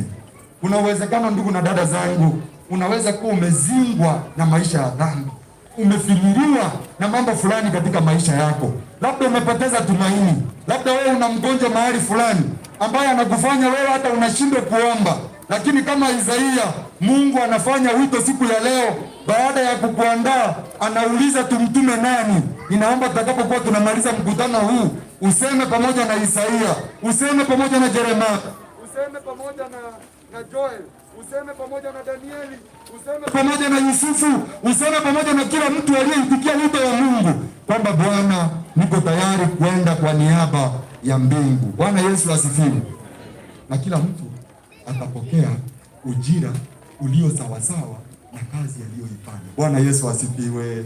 Kuna uwezekano ndugu na dada zangu, Unaweza kuwa umezingwa na maisha ya dhambi, umefinyiliwa na mambo fulani katika maisha yako, labda umepoteza tumaini, labda wewe una mgonjwa mahali fulani ambaye anakufanya wewe hata unashindwa kuomba. Lakini kama Isaia, Mungu anafanya wito siku ya leo, baada ya kukuandaa anauliza tumtume nani? Ninaomba tutakapokuwa tunamaliza mkutano huu useme pamoja na Isaia, useme pamoja na Yeremia, useme pamoja na Joel, useme pamoja na Danieli, useme pamoja na Yusufu, useme pamoja na kila mtu aliyeitikia wito wa Mungu kwamba Bwana, niko tayari kwenda kwa niaba ya mbingu. Bwana Yesu asifiwe. Na kila mtu atapokea ujira ulio sawasawa na kazi aliyoifanya. Bwana Yesu asifiwe.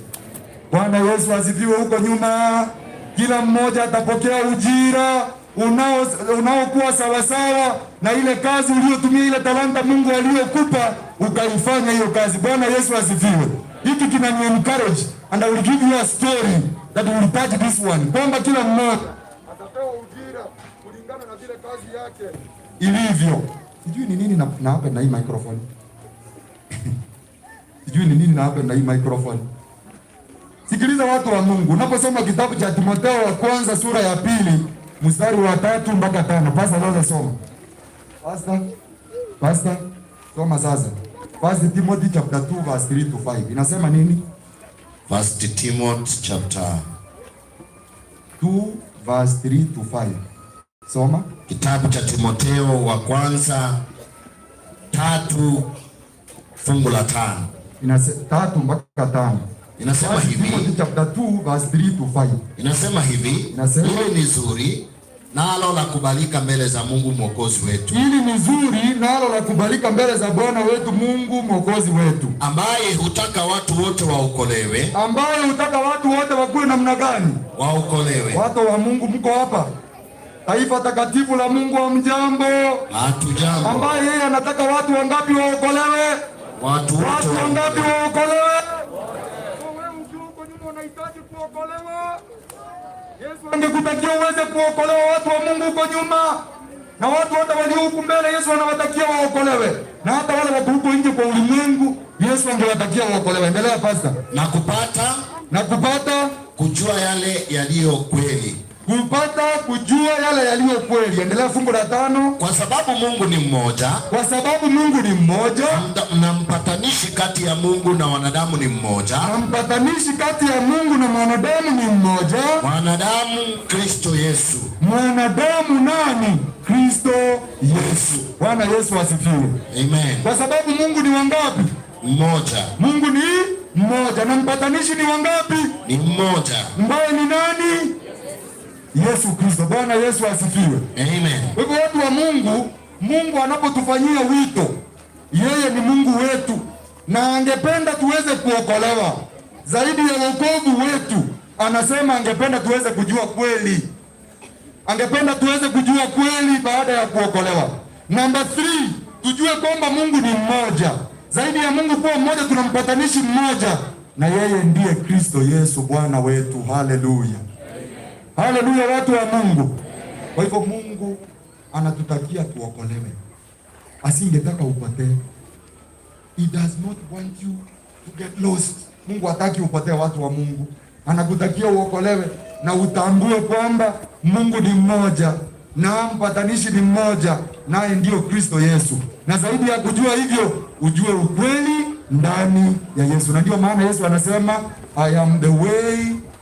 Bwana Yesu asifiwe. Huko nyuma, kila mmoja atapokea ujira unaokuwa sawasawa na ile kazi uliyotumia, ile talanta Mungu aliyokupa ukaifanya hiyo kazi. Bwana Yesu asifiwe. Hiki kinani encourage and I will give you a story that will touch this one, kwamba kila mmoja atapewa ujira kulingana na vile kazi yake ilivyo. Sijui ni nini na hapa na hii microphone. Sijui ni nini na hapa na hii microphone. Sikiliza watu wa Mungu, unaposoma kitabu cha Timotheo wa kwanza sura ya 2 mstari wa 3 mpaka 5. Pastor, sasa soma. Pastor, Pastor, soma sasa. First Timothy chapter 2 verse 3 to 5. Inasema nini? First Timothy chapter 2 verse 3 to 5. Soma. Kitabu cha Timotheo wa kwanza 3 fungu la 5. Inasema 3 mpaka 5. Inasema First hivi. Timothy chapter 2 verse 3 to 5. Inasema hivi, Inasema- hili ni zuri nalo la kubalika mbele za Mungu Mwokozi wetu, Hili ni zuri nalo la kubalika mbele za Bwana wetu Mungu Mwokozi wetu, ambaye hutaka watu wote waokolewe, ambaye hutaka watu wote wakuwe namna gani? Waokolewe. Watu wa Mungu, mko hapa? Taifa takatifu la Mungu, hamjambo? Hatujambo. Ambaye yeye anataka watu wangapi waokolewe? Watu wote Watu wangapi waokolewe. waokolewe? Wewe ukiwa huko nyuma unahitaji kuokolewa. Yesu angekutakia uweze kuokolewa, watu wa Mungu huko nyuma, na watu hata walio huku mbele, Yesu anawatakia waokolewe, na hata wale wako huko nje kwa ulimwengu, Yesu angewatakia waokolewe. Endelea, pastor. Na kupata Na kupata kujua yale yaliyo kweli, kupata kujua yale yaliyo kweli. Endelea fungu la 5. Kwa sababu Mungu ni mmoja Kwa sababu Mungu ni mmoja na mpatanishi kati ya Mungu na wanadamu ni mmoja, na mpatanishi kati ya Mungu na mwanadamu ni mmoja, mwanadamu Kristo Yesu. Mwanadamu nani? Kristo Yesu. Bwana Yesu asifiwe. Amen. Kwa sababu Mungu ni wangapi? Mmoja. Mungu ni mmoja, na mpatanishi ni wangapi? Ni mmoja. Ambaye ni nani? Yesu Kristo. Bwana Yesu asifiwe. Amen. Kwa hivyo watu wa Mungu, Mungu anapotufanyia wito, yeye ni Mungu wetu na angependa tuweze kuokolewa. Zaidi ya wokovu wetu, anasema angependa tuweze kujua kweli, angependa tuweze kujua kweli baada ya kuokolewa. Namba 3, tujue kwamba Mungu ni mmoja. Zaidi ya Mungu kuwa mmoja, tuna mpatanishi mmoja, na yeye ndiye Kristo Yesu Bwana wetu. Haleluya, haleluya, watu wa Mungu. Kwa hivyo Mungu anatutakia tuokolewe, asingetaka upotee. He does not want you to get lost. Mungu hataki upotee, watu wa Mungu, anakutakia uokolewe na utambue kwamba Mungu ni mmoja na mpatanishi ni mmoja, naye ndiyo Kristo Yesu. Na zaidi ya kujua hivyo, ujue ukweli ndani ya Yesu. Na ndio maana Yesu anasema, "I am the way,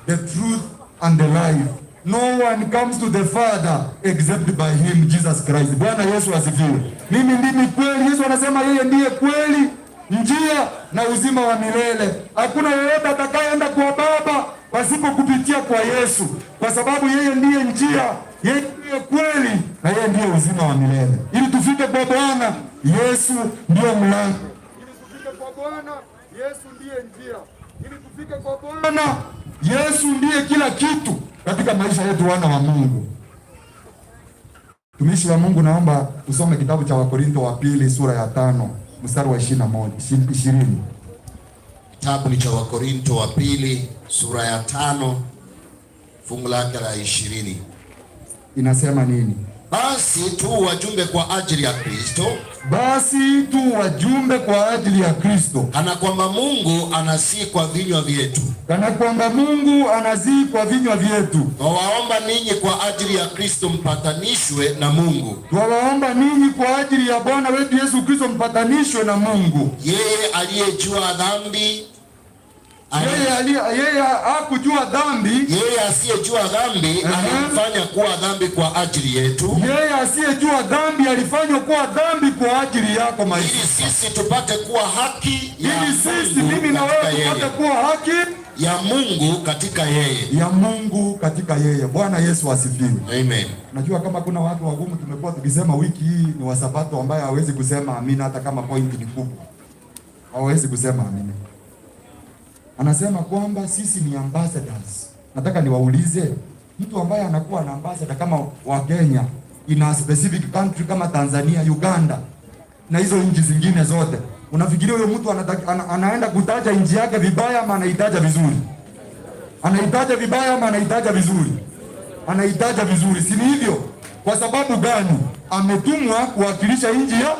the truth and the life. No one comes to the Father except by him, Jesus Christ." Bwana Yesu asifiwe. Mimi ndimi kweli. Yesu anasema yeye ndiye kweli, njia na uzima wa milele. Hakuna yeyote atakayeenda kwa Baba pasipo kupitia kwa Yesu, kwa sababu yeye ndiye njia, yeye ndiye kweli na yeye ndiye uzima wa milele. Ili tufike kwa Bwana, Yesu ndiyo mlango. Ili tufike kwa Bwana, Yesu ndiye njia. Ili tufike kwa Bwana, Yesu ndiye kila kitu katika maisha yetu, wana wa Mungu. Mtumishi wa Mungu, naomba usome kitabu cha Wakorinto wa pili sura ya 5 mstari wa 21, 20. Kitabu ni cha Wakorinto wa pili sura ya 5 fungu lake la 20. Inasema nini? Basi tu wajumbe kwa ajili ya Kristo, Basi tu wajumbe kwa ajili ya Kristo, kana kwamba Mungu anasihi kwa vinywa vyetu. Kana kwamba Mungu anasihi kwa vinywa vyetu. Twawaomba ninyi kwa ajili ya Kristo mpatanishwe na Mungu. Twawaomba ninyi kwa ajili ya Bwana wetu Yesu Kristo mpatanishwe na Mungu. Yeye aliyejua dhambi Yeye hakujua dhambi, yeye asiyejua dhambi alimfanya kuwa dhambi kwa ajili yetu, yeye asiyejua dhambi alifanywa kuwa dhambi kwa ajili yako maisha, ili sisi tupate kuwa haki ya ili sisi Mungu mimi na katika wewe tupate yeye. Kuwa haki Ya Mungu katika yeye. Ya Mungu katika yeye. Bwana Yesu asifiwe. Amen. Najua kama kuna watu wagumu, tumekuwa tukisema wiki hii ni wasabato ambaye hawezi kusema amina hata kama point ni kubwa, hawezi kusema amina. Anasema kwamba sisi ni ambassadors. Nataka niwaulize, mtu ambaye anakuwa na ambassador kama wa Kenya in a specific country kama Tanzania, Uganda na hizo nchi zingine zote, unafikiria huyo mtu anaenda kutaja nchi yake vibaya ama anaitaja vizuri? Anaitaja vibaya ama anaitaja vizuri? Anaitaja vizuri, si ni hivyo? Kwa sababu gani? Ametumwa kuwakilisha nchi ya,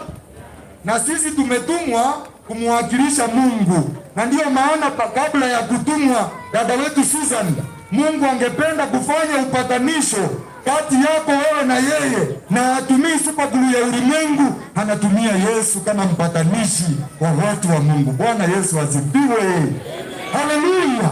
na sisi tumetumwa kumwakilisha Mungu, na ndiyo maana kabla ya kutumwa dada wetu Susan, Mungu angependa kufanya upatanisho kati yako wewe na yeye, na hatumii super glue ya ulimwengu, anatumia Yesu kama mpatanishi wa watu wa Mungu. Bwana Yesu asifiwe, haleluya!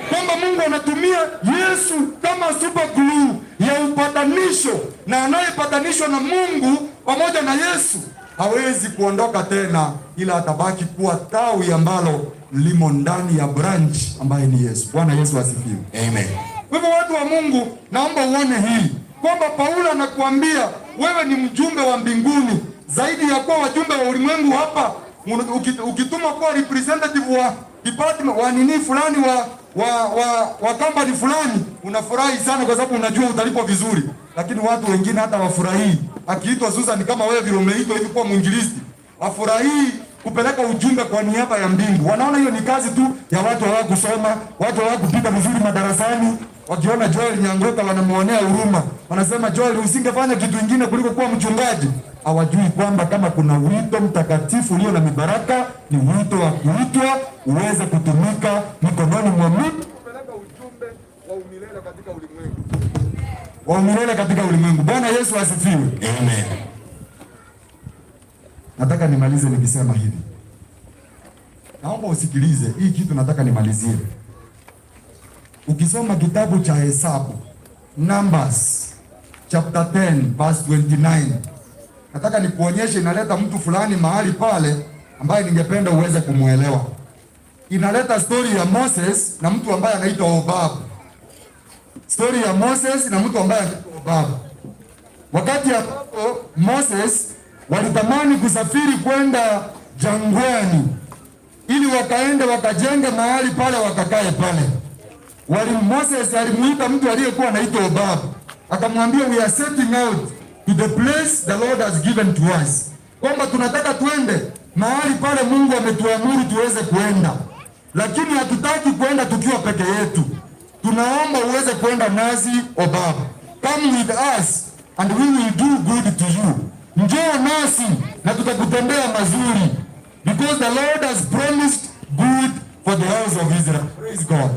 Kwamba Mungu anatumia Yesu kama super glue ya upatanisho, na anayepatanishwa na Mungu pamoja na Yesu hawezi kuondoka tena, ila atabaki kuwa tawi ambalo limo ndani ya branch ambaye ni Yesu. Bwana Yesu asifiwe. Amen. Kwa hivyo watu wa Mungu, naomba uone hili kwamba Paulo anakuambia wewe ni mjumbe wa mbinguni zaidi ya kuwa wajumbe wa ulimwengu hapa. Ukitumwa kuwa representative wa department wa nini fulani wa company fulani, unafurahi sana kwa sababu unajua utalipwa vizuri, lakini watu wengine hata wafurahii. Akiitwa Susan kama wewe vile umeitwa hivi kuwa mwinjilisti, wafurahii kupeleka ujumbe kwa niaba ya mbingu. Wanaona hiyo ni kazi tu ya watu hawakusoma, watu hawakupita vizuri madarasani. Wakiona Joel Nyangoka wanamuonea huruma, wanasema, "Joel, usingefanya kitu kingine kuliko kuwa mchungaji." Hawajui kwamba kama kuna wito mtakatifu ulio na mibaraka ni wito wa kuitwa uweze kutumika mikononi mwa Mungu kupeleka ujumbe wa umilele katika ulimwengu, wa umilele katika ulimwengu. Bwana Yesu asifiwe. Amen. Nataka nimalize nikisema hivi. Naomba usikilize hii kitu, nataka nimalizie. Ukisoma kitabu cha Hesabu, Numbers chapter 10 verse 29, nataka nikuonyeshe, inaleta mtu fulani mahali pale ambaye ningependa uweze kumwelewa. Inaleta story ya Moses na mtu ambaye anaitwa Obabu. Story ya Moses na mtu ambaye anaitwa Obabu. Wakati ambapo Moses walitamani kusafiri kwenda jangwani ili wakaende wakajenge mahali pale wakakae pale. Moses alimuita mtu aliyekuwa anaitwa Obabu, akamwambia, "We are setting out to the place the Lord has given to us," kwamba tunataka twende mahali pale Mungu ametuamuru tuweze kuenda, lakini hatutaki kwenda tukiwa peke yetu. Tunaomba uweze kwenda nasi Obabu, come with us and we will do good to you. Njoo nasi na tutakutendea mazuri, because the Lord has promised good for the house of Israel. Praise God.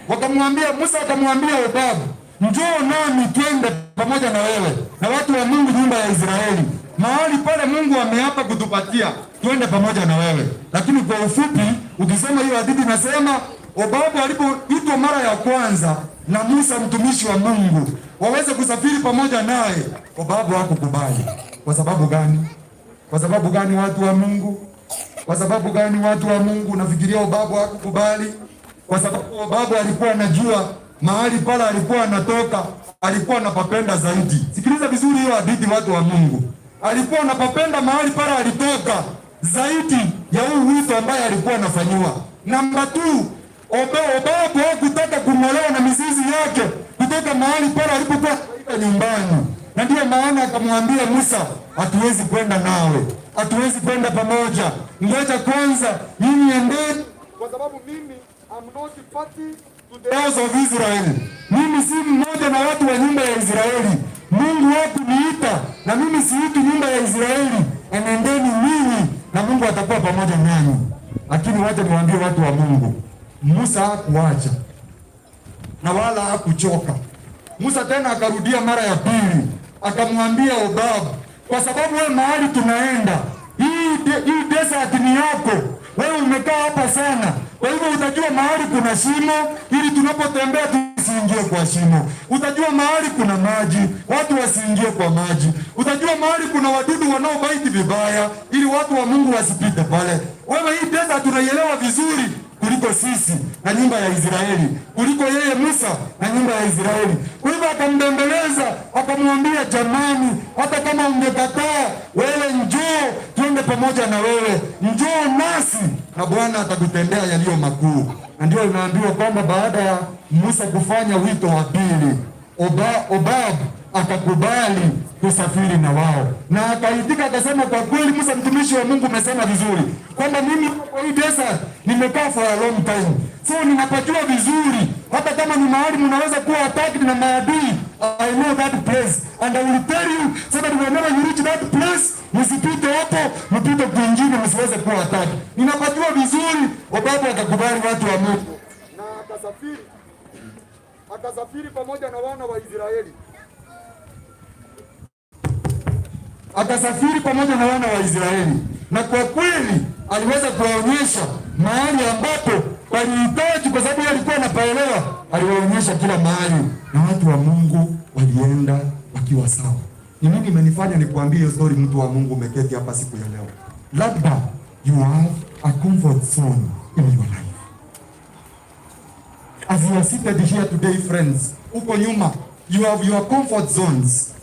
Wakamwambia Musa akamwambia Obabu, njoo nami twende pamoja na wewe na watu wa Mungu, nyumba ya Israeli, mahali pale Mungu ameapa kutupatia, twende pamoja na wewe. Lakini kwa ufupi, ukisoma hiyo hadithi nasema Obabu alipoitwa mara ya kwanza na Musa mtumishi wa Mungu waweze kusafiri pamoja naye, Obabu hakukubali. Kwa sababu gani? Kwa sababu gani, watu wa Mungu? Kwa sababu gani, watu wa Mungu? Nafikiria Obabu hakukubali kwa sababu Obabu alikuwa anajua mahali pale alikuwa anatoka, alikuwa anapapenda zaidi. Sikiliza vizuri hiyo hadithi, watu wa Mungu. Alikuwa anapapenda mahali pale alitoka zaidi ya huu wito ambaye alikuwa anafanyiwa. Namba 2, Obabu hakutaka kung'olewa na mizizi yake kutoka mahali pale alipokuwa nyumbani, na ndiyo maana akamwambia Musa, hatuwezi kwenda nawe, hatuwezi kwenda pamoja, ngoja kwanza nyinyi endeni, kwa sababu mimi I'm not party to the house of Israel. Mimi si mmoja na watu wa nyumba ya Israeli. Mungu hakuniita na mimi siiti nyumba ya Israeli, enendeni ninyi na Mungu atakuwa pamoja nanyi. Lakini wacha niwaambie watu wa Mungu, Musa hakuacha na wala hakuchoka. Musa tena akarudia mara ya pili, akamwambia Obabu, kwa sababu wewe mahali tunaenda hii desert ni yako, wewe umekaa hapa sana, kwa hivyo utajua mahali kuna shimo, ili tunapotembea tusiingie kwa shimo. Utajua mahali kuna maji, watu wasiingie kwa maji. Utajua mahali kuna wadudu wanaobite vibaya, ili watu wa Mungu wasipite pale. Wewe hii desert tunaielewa vizuri kuliko sisi na nyumba ya Israeli, kuliko yeye Musa na nyumba ya Israeli. Kwa hivyo akambembeleza, akamwambia, jamani, hata kama ungekataa wewe, njoo tuende pamoja na wewe, njoo nasi na Bwana atakutendea yaliyo makuu. Na ndio inaambiwa kwamba baada ya Musa kufanya wito wa pili, Obab akakubali kusafiri na wao na akaitika, akasema, kwa kweli Musa mtumishi wa Mungu umesema vizuri kwamba mimi kwa hii desert nimekaa for a long time, so ninapajua vizuri, hata kama ni mahali mnaweza kuwa attacked na maadui, I know that place and I will tell you so that whenever you reach that place, msipite hapo, mpite kwingine, msiweze kuwa attacked. Ninapajua vizuri. Obabu akakubali, watu wa Mungu, na akasafiri pamoja na wana wa Israeli, akasafiri pamoja na wana wa Israeli, na kwa kweli aliweza kuwaonyesha mahali ambapo walihitaji, kwa sababu yeye alikuwa anapaelewa. Aliwaonyesha kila mahali, na watu wa Mungu walienda wakiwa sawa. Ni nini imenifanya nikuambie hiyo story, mtu wa Mungu umeketi hapa siku ya leo? Labda you have a comfort zone in your life. As you are seated here today, friends, uko nyuma, you have your comfort zones.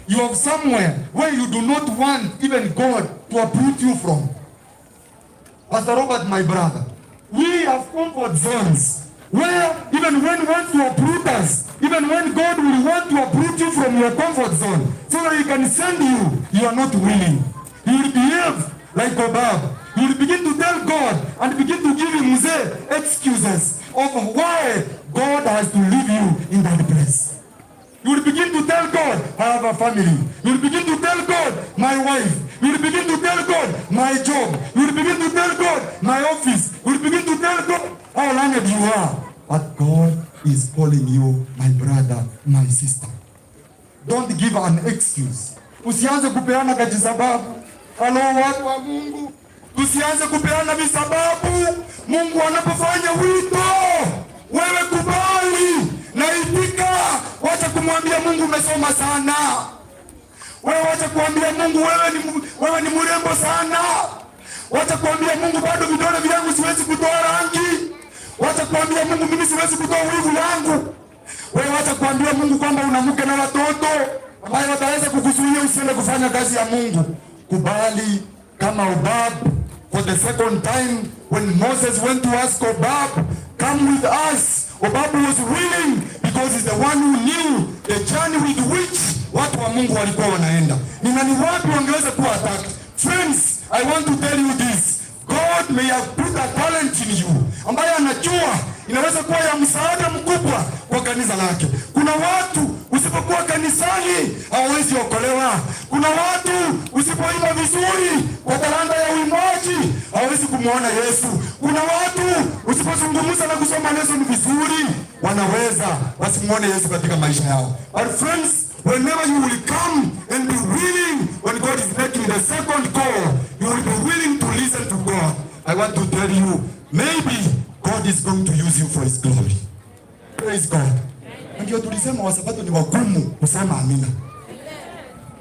You have somewhere where you do not want even God to uproot you from. Pastor Robert, my brother, we have comfort zones where even when want to uproot us, even when God will want to uproot you from your comfort zone so that he can send you, you are not willing. You will behave like Obab. You will begin to tell God and begin to give him mzee excuses of why God has to leave you in that place. You will begin to tell God, I have a family. You will begin to tell God, my wife. You will begin to tell God, my job. You will begin to tell God, my office. You will begin to tell God how learned you are. But God is calling you, my brother, my sister. Don't give an excuse. Usianze kupeana kajisababu. Halo watu wa Mungu, tusianze kupeana visababu. Mungu anapofanya wito, wewe kubali na itika. Wacha kumwambia Mungu umesoma sana. Wewe wacha kuambia Mungu wewe ni mrembo sana. Wacha kuambia Mungu bado vidole vyangu siwezi kutoa rangi. Wacha kuambia Mungu mimi siwezi kutoa wivu yangu. Wewe wacha kuambia Mungu kwamba una mke na watoto ambaye wataweza kukuzuia usiende kufanya kazi ya Mungu. Kubali kama Obab for the second time when Moses went to ask Obab, come with us. Obab was willing because he's the one who knew the journey with which watu wa Mungu walikuwa wanaenda. Ni nani wapi wangeweza kuwa attacked? Friends, I want to tell you this. God may have put a talent in you ambaye anajua inaweza kuwa ya msaada mkubwa kwa kanisa lake. Kuna watu usipokuwa kanisani hawawezi okolewa. Kuna watu usipoimba vizuri kwa talanta ya uimbaji hawawezi kumwona Yesu. Kuna watu usipozungumza na kusoma lesson vizuri wanaweza wasimwone Yesu katika maisha yao. But friends, whenever you will come and be willing when God is making the second call, you will be willing to listen to God. I want to tell you, maybe God is going to use you for his glory. Praise God. Ndio tulisema wasabato ni wagumu kusema amina.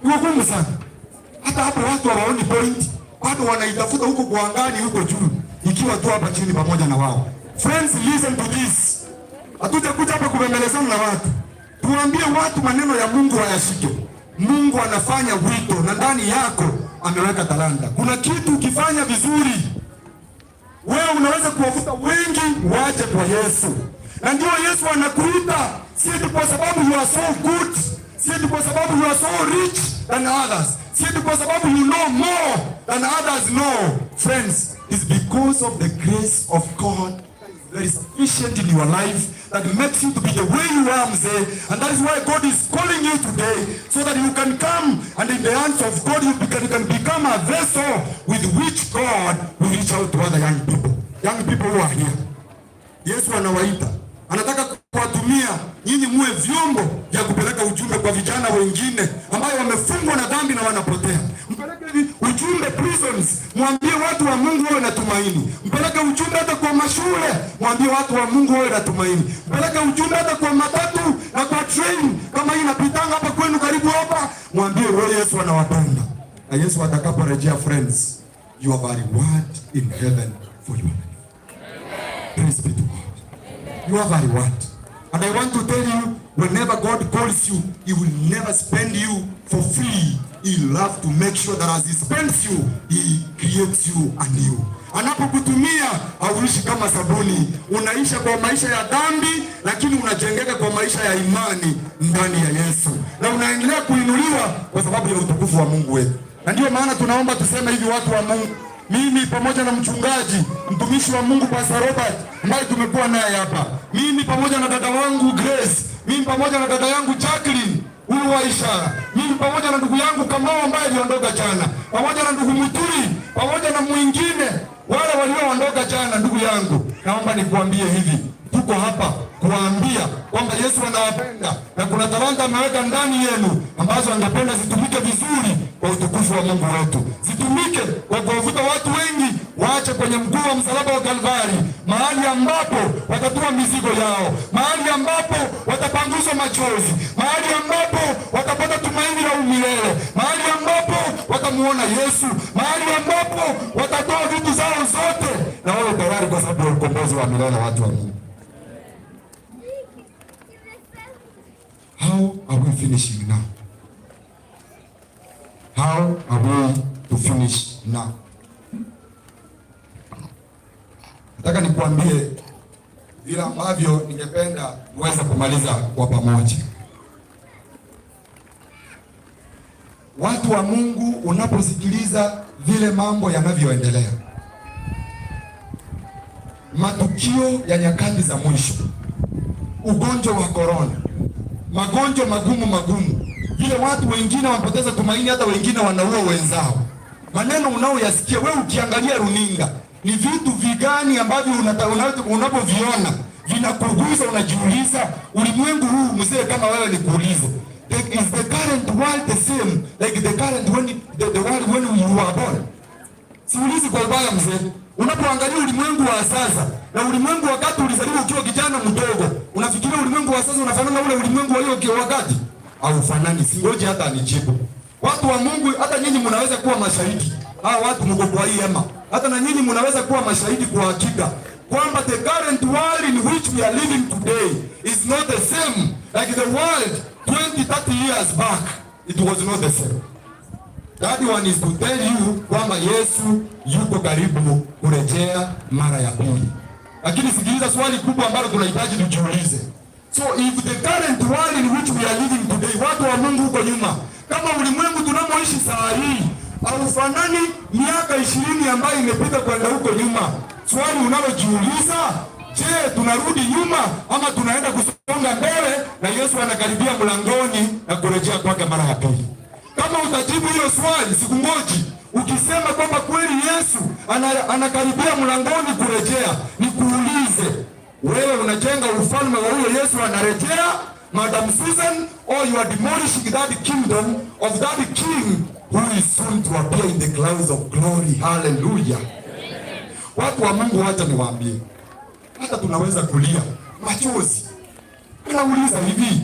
Ni wagumu sana. Hata hapo watu hawaoni point, bado wanaitafuta huko kwa angani huko juu, ikiwa tu hapa chini pamoja na wao. Friends, listen to this. Hatujakuja hapa kubembelezana na watu. Tuambie watu maneno ya Mungu wayashike. Mungu anafanya wito na ndani yako ameweka talanta. Kuna kitu ukifanya vizuri, wewe unaweza kuwavuta wengi waje kwa Yesu. Na ndio Yesu anakuita, si eti kwa sababu you are so good, si eti kwa sababu you are so rich than others, si eti kwa sababu you know more than others know. Friends, it's because of the grace of God that is very sufficient in your life that makes you to be the way you are, mzee. And that is why God is calling you today so that you can come and in the hands of God you can become a vessel with which God will reach out to other young people. Young people who are here. Yesu anawaita, anataka kuwatumia nyinyi muwe vyombo vya kupeleka ujumbe kwa vijana wengine ambayo wamefungwa na dhambi na wanapotea. Mpeleke ujumbe prisons, mwambie watu wa Mungu wawe na tumaini. Mpeleke ujumbe hata kwa mashule, mwambie watu wa Mungu wawe na tumaini. Mpeleke ujumbe hata kwa matatu na kwa train, kama hii inapitanga hapa kwenu karibu hapa, mwambie wewe Yesu anawapenda. Na Yesu atakaporejea, friends, you have a reward in heaven for your life. Praise be to God. You have a reward. And I want to tell you, whenever God calls you, He will never spend you for free. He love to make sure that as He spends you, He creates you anew. Anapokutumia hauishi kama sabuni, unaisha kwa maisha ya dhambi, lakini unajengeka kwa maisha ya imani ndani ya Yesu, na unaendelea kuinuliwa kwa sababu ya utukufu wa Mungu wetu. Na ndio maana tunaomba tuseme hivi, watu wa Mungu, mimi pamoja na mchungaji mtumishi wa Mungu Pastor Robert ambaye tumekuwa naye hapa, mimi pamoja na dada wangu Grace, mimi pamoja na dada yangu Jacqueline huyu wa ishara, mimi pamoja na ndugu yangu Kamau ambaye aliondoka jana, pamoja na ndugu Muturi, pamoja na mwingine wale walioondoka jana, ndugu yangu, naomba nikuambie hivi, tuko hapa kuwaambia kwamba Yesu anawapenda na kuna talanta ameweka ndani yenu ambazo angependa zitumike vizuri kwa utukufu wa Mungu wetu, zitumike kwa kuwavuta watu wengi waache kwenye mguu wa msalaba wa Kalvari, mahali ambapo watatua mizigo yao, mahali ambapo watapanguzwa machozi, mahali ambapo watapata tumaini la umilele, mahali ambapo watamuona Yesu, mahali ambapo watatoa vitu zao zote na wawe tayari kwa sababu ya ukombozi wa milele, watu wa Mungu. How are we finishing now? How are we to finish now? Nataka nikuambie vile ambavyo ningependa uweze kumaliza kwa pamoja. Watu wa Mungu, unaposikiliza vile mambo yanavyoendelea, matukio ya nyakati za mwisho, ugonjwa wa korona, magonjwa magumu magumu, vile watu wengine wanapoteza tumaini, hata wengine wanaua wenzao. Maneno unaoyasikia wewe ukiangalia runinga, ni vitu vigani ambavyo unapoviona vinakugusa, unajiuliza, ulimwengu huu mzee, kama wewe nikuulize, is the current world the same like the current when the world when you were born? Siulizi kwa ubaya mzee. Unapoangalia ulimwengu wa sasa na ulimwengu wakati ulizaliwa ukiwa kijana mdogo, unafikiria ulimwengu wa sasa unafanana ule ulimwengu wa hiyo wakati? Haufanani. Singoje hata anijibu. Watu wa Mungu, hata nyinyi mnaweza kuwa mashahidi. Hawa watu mko kwa hii hema. Hata na nyinyi mnaweza kuwa mashahidi kwa hakika kwamba the current world in which we are living today is not the same like the world 20, 30 years back. It was not the same. That one is to tell you kwamba Yesu yuko karibu kurejea mara ya pili. Lakini sikiliza swali kubwa ambalo tunahitaji tujiulize. So if the current world in which we are living today, watu wa Mungu huko nyuma, kama ulimwengu tunamoishi saa hii haufanani miaka 20 ambayo imepita kwenda huko nyuma, swali unalojiuliza, je, tunarudi nyuma ama tunaenda kusonga mbele na Yesu anakaribia mlangoni na kurejea kwake mara ya pili? Kama utajibu hilo swali, sikungoji. Ukisema kwamba kweli Yesu anakaribia mlangoni kurejea, nikuulize wewe, unajenga ufalme wa huyo Yesu anarejea, Madam Susan, or you are demolishing that kingdom of that king who is soon to appear in the clouds of glory? Hallelujah. Watu wa Mungu, wacha niwaambie, hata tunaweza kulia machozi. Tunauliza hivi,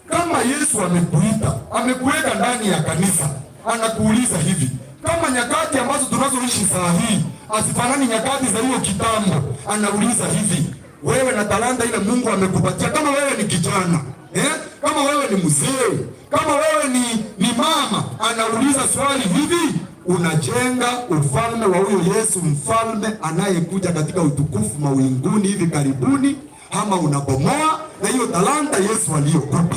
kama Yesu amekuita, amekuweka ndani ya kanisa, anakuuliza hivi, kama nyakati ambazo tunazoishi saa hii hazifanani nyakati za hiyo kitambo, anauliza hivi, wewe na talanta ile Mungu amekupatia, kama wewe ni kijana eh? Kama wewe ni mzee, kama wewe ni mama, anauliza swali hivi, unajenga ufalme wa huyo Yesu mfalme anayekuja katika utukufu mawinguni hivi karibuni, ama unabomoa na hiyo talanta Yesu aliyokupa?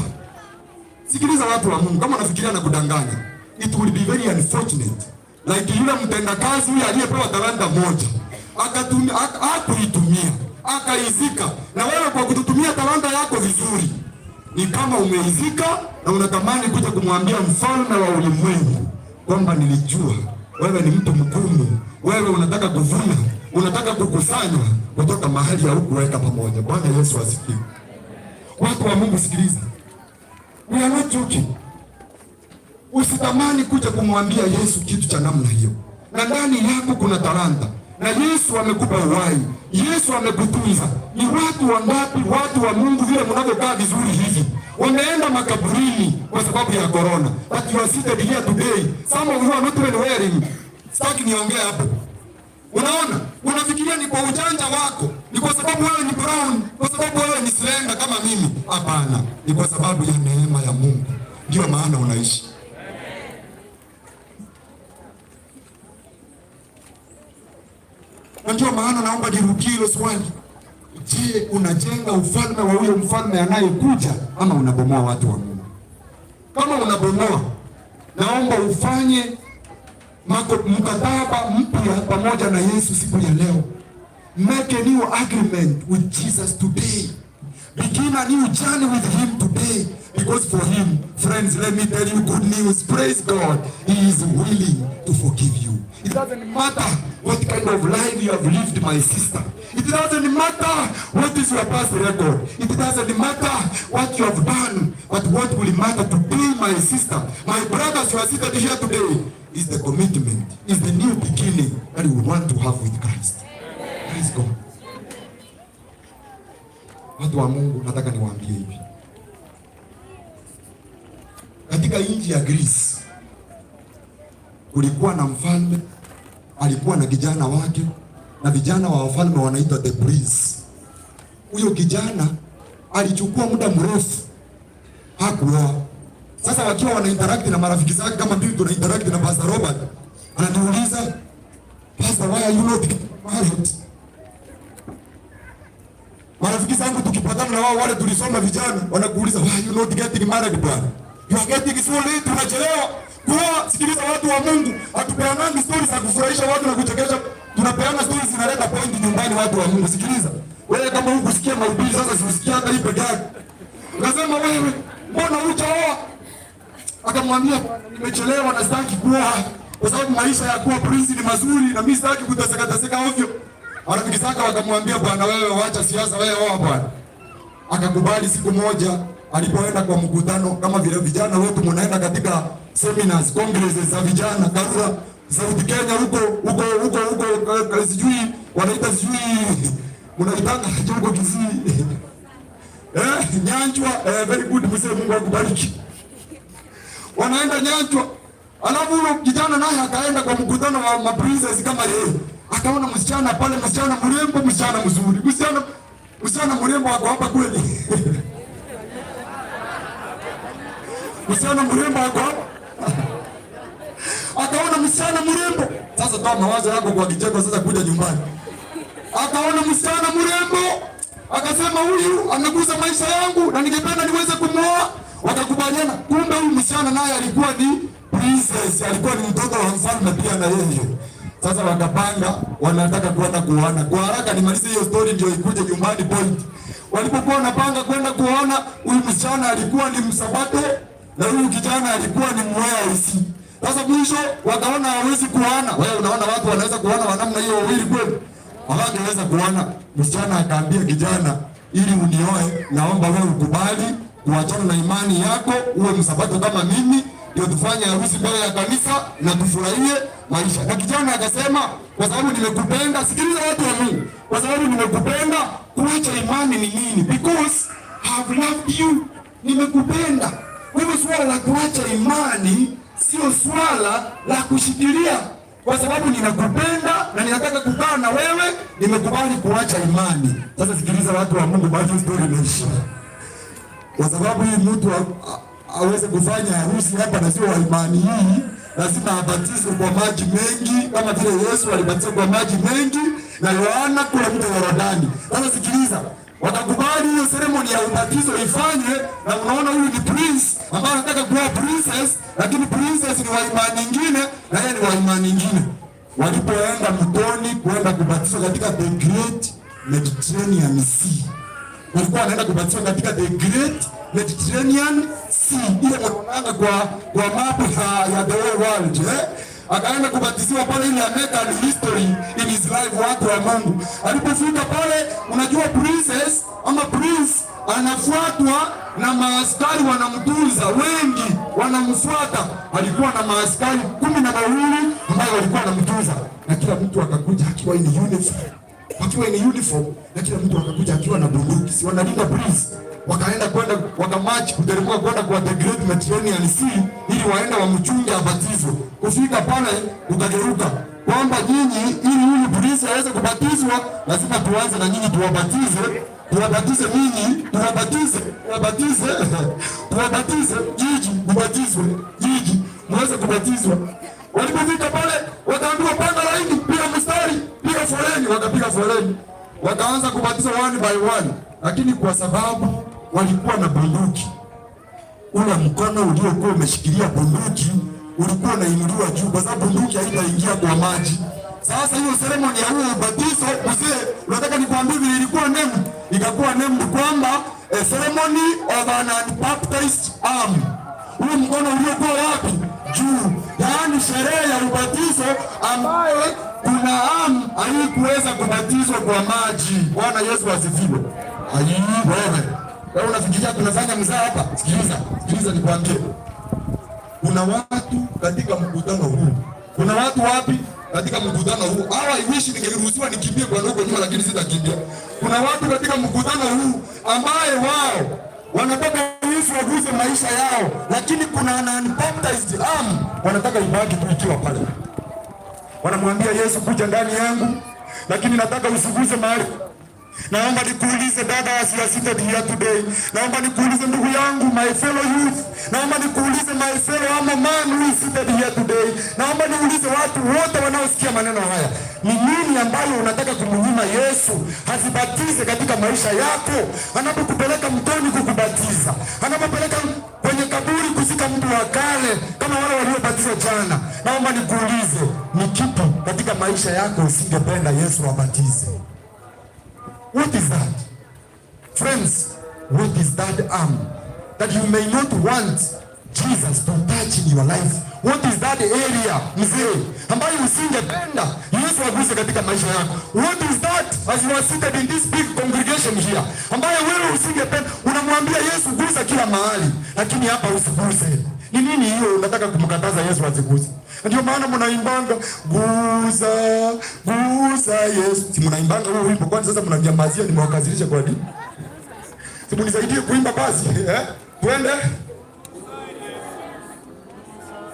Sikiliza watu wa Mungu, kama unafikiria na kudanganya, it will be very unfortunate. Like yule mtendakazi huyu aliyepewa talanta moja akatumia, hakuitumia. akaizika. Na wewe kwa kututumia talanta yako vizuri, ni kama umeizika na unatamani kuja kumwambia mfalme wa ulimwengu kwamba nilijua wewe ni mtu mgumu, wewe unataka kuvuna, unataka kukusanya kutoka mahali haukuweka pamoja. Bwana Yesu asifiwe. Watu wa Mungu, sikiliza, we are not joking. Usitamani kuja kumwambia Yesu kitu cha namna hiyo, na ndani yako kuna talanta na Yesu amekupa uhai, Yesu amekutunza. Ni watu wangapi, watu wa Mungu, vile mnavyokaa vizuri hivi, wameenda makaburini kwa sababu ya corona, but you are seated here today. Some of you are not even wearing. Sitaki niongee hapo. Unaona, unafikiria ni kwa ujanja wako, ni kwa sababu wewe ni brown, kwa sababu wewe ni slender kama mimi. Hapana, ni kwa sababu ya neema ya Mungu, ndio maana unaishi. Na ndio maana naomba nirudie hilo swali. Je, unajenga ufalme wa huyo mfalme anayekuja ama unabomoa watu wa Mungu? Kama unabomoa, naomba ufanye mkataba mpya pamoja na Yesu siku ya leo. Make a new agreement with Jesus today. Begin a new journey with him today. Because for him, friends, let me tell you good news. Praise God. He is willing to forgive you. It doesn't matter what kind of life you have lived, my sister. It doesn't matter what is your past record. It doesn't matter what you have done. But what will matter today, my sister, my brothers who are seated here today, is the commitment, is the new beginning that we want to have with Christ. Praise God. Watu wa Mungu, nataka niwaambie hivi. Katika nchi ya Greece kulikuwa na mfalme, alikuwa na kijana wake, na vijana wa wafalme wanaitwa the prince. Huyo kijana alichukua muda mrefu hakuoa. Sasa wakiwa wana interact na marafiki zake kama mimi tuna interact na Pastor Robert, ananiuliza, "Pastor, why are you not married?" Marafiki zangu tukipatana na wao wale tulisoma vijana wanakuuliza, "Why are you not getting married bwana? You are getting so late, unachelewa." Kuoa. Sikiliza watu wa Mungu, hatupeanangi stories za kufurahisha watu na kuchekesha. Tunapeana stories zinaleta point nyumbani watu wa Mungu. Sikiliza. Wewe kama hukusikia mahubiri sasa si usikia hata hii peke yake. Ukasema wewe, mbona hujaoa? Akamwambia, nimechelewa na sitaki kuoa kwa sababu maisha ya kuwa prince ni mazuri na mimi sitaki kuteseka teseka ovyo. Marafiki zake wakamwambia, bwana wewe wacha siasa, wewe oa bwana. Akakubali. Siku moja alipoenda kwa mkutano, kama vile vijana wetu mnaenda katika seminars, congresses za vijana Karura, South Kenya huko huko huko huko, sijui wanaita, sijui mnaitanga huko Kisii, Nyanchwa, very good mzee, Mungu akubariki. Wanaenda Nyanchwa. Alafu huyo kijana naye akaenda kwa mkutano wa ma princess kama yeye. Akaona msichana pale, msichana mrembo, msichana mzuri. Msichana mrembo ako hapa kweli? Msichana mrembo ako hapa. Akaona msichana mrembo. Sasa toa mawazo yako kwa kicheko, sasa kuja nyumbani. Akaona msichana mrembo, akasema huyu amegusa maisha yangu na ningependa niweze kumwoa. Wakakubaliana. Kumbe huyu msichana naye alikuwa ni princess, alikuwa ni mtoto wa mfalme pia na yeye. Sasa wakapanga wanataka kwenda kuoana. Kwa haraka nimalize hiyo story ndio ikuje nyumbani point. Walipokuwa wanapanga kwenda kuoana, huyu msichana alikuwa ni msabato na huyu kijana alikuwa ni mweusi. Sasa mwisho wakaona hawezi kuoana. Wewe unaona watu wanaweza kuoana wa namna hiyo wawili kweli? Hawangeweza kuoana. Msichana akaambia kijana, ili unioe naomba wewe ukubali kuachana na imani yako, uwe msabato kama mimi, ndio tufanye harusi mbele ya kanisa na tufurahie maisha. Na kijana akasema, kwa sababu nimekupenda. Sikiliza watu wa Mungu, kwa sababu nimekupenda, kuacha imani ni nini? Because I have loved you, nimekupenda. Kwa hivyo swala la kuacha imani sio swala la kushikilia. Kwa sababu ninakupenda na ninataka kukaa na wewe, nimekubali kuacha imani. Sasa sikiliza watu wa Mungu, bado story imeisha. Kwa sababu hii mtu aweze kufanya harusi hapa na sio wa imani hii, lazima abatizwe kwa maji mengi, kama vile Yesu alibatizwa kwa maji mengi na Yohana kule mto Yordani. Sasa sikiliza, wakakubali hiyo ceremony ya ubatizo ifanywe, na unaona huyu ni prince ambaye anataka kuwa princess, lakini princess ni wa imani nyingine na yeye ni wa imani nyingine. Walipoenda mtoni kwenda kubatizwa katika the great Mediterranean Sea. Walikuwa wanaenda kubatizwa katika the Great Mediterranean Sea, ile mnaonanga kwa map ya the whole world, eh? Akaenda kubatiziwa pale ili make an history in his life, watu wa Mungu. Alipofika pale, unajua princess ama prince anafuatwa na maaskari wanamtunza, wengi wanamfuata. Alikuwa na maaskari 12 ambayo walikuwa wanamtunza, na kila mtu akakuja akiwa in uniform, wakiwa in uniform, na kila mtu akakuja akiwa na bunduki, si wanalinda prince. Wakaenda kwenda wakamarch kuteremka kwenda kwa the Great Mediterranean Sea ili waende wamchunge abatizwe. Kufika pale ukageuka kwamba nyinyi, ili huyu prince aweze kubatizwa, lazima tuanze na nyinyi tuwabatize, tuwabatize ninyi, tuwabatize, tuwabatize, tuwabatize nyinyi, mbatizwe nyinyi, muweze kubatizwa. Walipofika pale wakaambiwa, panga laini, piga mstari, piga foleni. Wakapiga foleni, wakaanza kubatiza one by one, lakini kwa sababu walikuwa na bunduki, ule mkono uliokuwa umeshikilia bunduki ulikuwa unainuliwa juu, kwa sababu bunduki haitaingia kwa maji. Sasa hiyo ceremony ya huo ubatizo, mzee, unataka nikwambie vile ilikuwa named? Ikakuwa named kwamba a ceremony of an unbaptized arm. Huo mkono uliokuwa wapi? Juu. Yaani sherehe ya ubatizo ambaye kuna arm haikuweza kubatizwa kwa maji. Bwana Yesu asifiwe. Ai, wewe. Wewe unafikiria tunafanya mzaha hapa? Sikiliza, sikiliza nikwambie. Kuna watu katika mkutano huu. Kuna watu wapi katika mkutano huu? Hawa, I wish ningeruhusiwa nikimbie kwa huko nyuma, lakini sitakimbia. Kuna watu katika mkutano huu ambaye wao wanataka Yesu aguse maisha yao, lakini kuna an unbaptized arm wanataka ibaki tu ikiwa pale. Wanamwambia Yesu, kuja ndani yangu, lakini nataka usiguse mahali. Naomba nikuulize dada, as you are seated here today. Naomba nikuulize ndugu yangu, my fellow youth. Naomba nikuulize my fellow ama man who is seated here today. Naomba niulize watu wote wanaosikia maneno haya, ni nini ambayo unataka kumnyima Yesu asibatize katika maisha yako? Anapokupeleka mtoni kukubatiza, anapopeleka kwenye kaburi kuzika mtu wa kale kama wale waliobatizwa jana. Naomba nikuulize, ni kipi katika maisha yako usingependa Yesu abatize? What is that? Friends, what is that arm that you may not want Jesus to touch in your life? What is that area, mzee, ambayo usingependa Yesu aguse katika maisha yako? What is that as you are seated in this big congregation here, ambayo wewe usingependa? Unamwambia Yesu, gusa kila mahali, lakini hapa usiguse. Ni nini hiyo unataka kumkataza Yesu asiguse? Ndio maana mnaimbanga, gusa gusa Yesu. Si mnaimbanga huo wimbo? Kwani sasa mnanyamazia, nimewakasirisha kwa nini? Si mnisaidie kuimba basi, eh? Twende.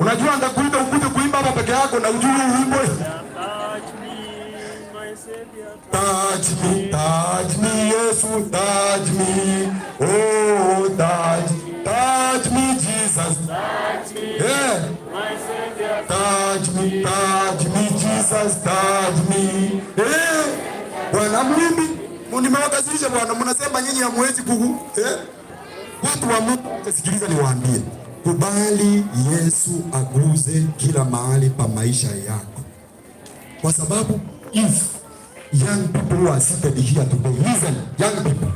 Unajua nitakuita ukuje kuimba hapa peke yako na ujue huu wimbo. Touch me, touch me, Yesu, touch me. Oh, touch, touch me, Jesus. Yeah. Touch me, touch me, Jesus, touch me. Eh. Bwana mimi nimewakasirisha bwana, mnasema nyinyi hamwezi kugu. Eh? Watu wa Mungu, sikiliza niwaambie. Kubali Yesu aguze kila mahali pa maisha yako. Kwa sababu if young people who are seated here today, listen, young people.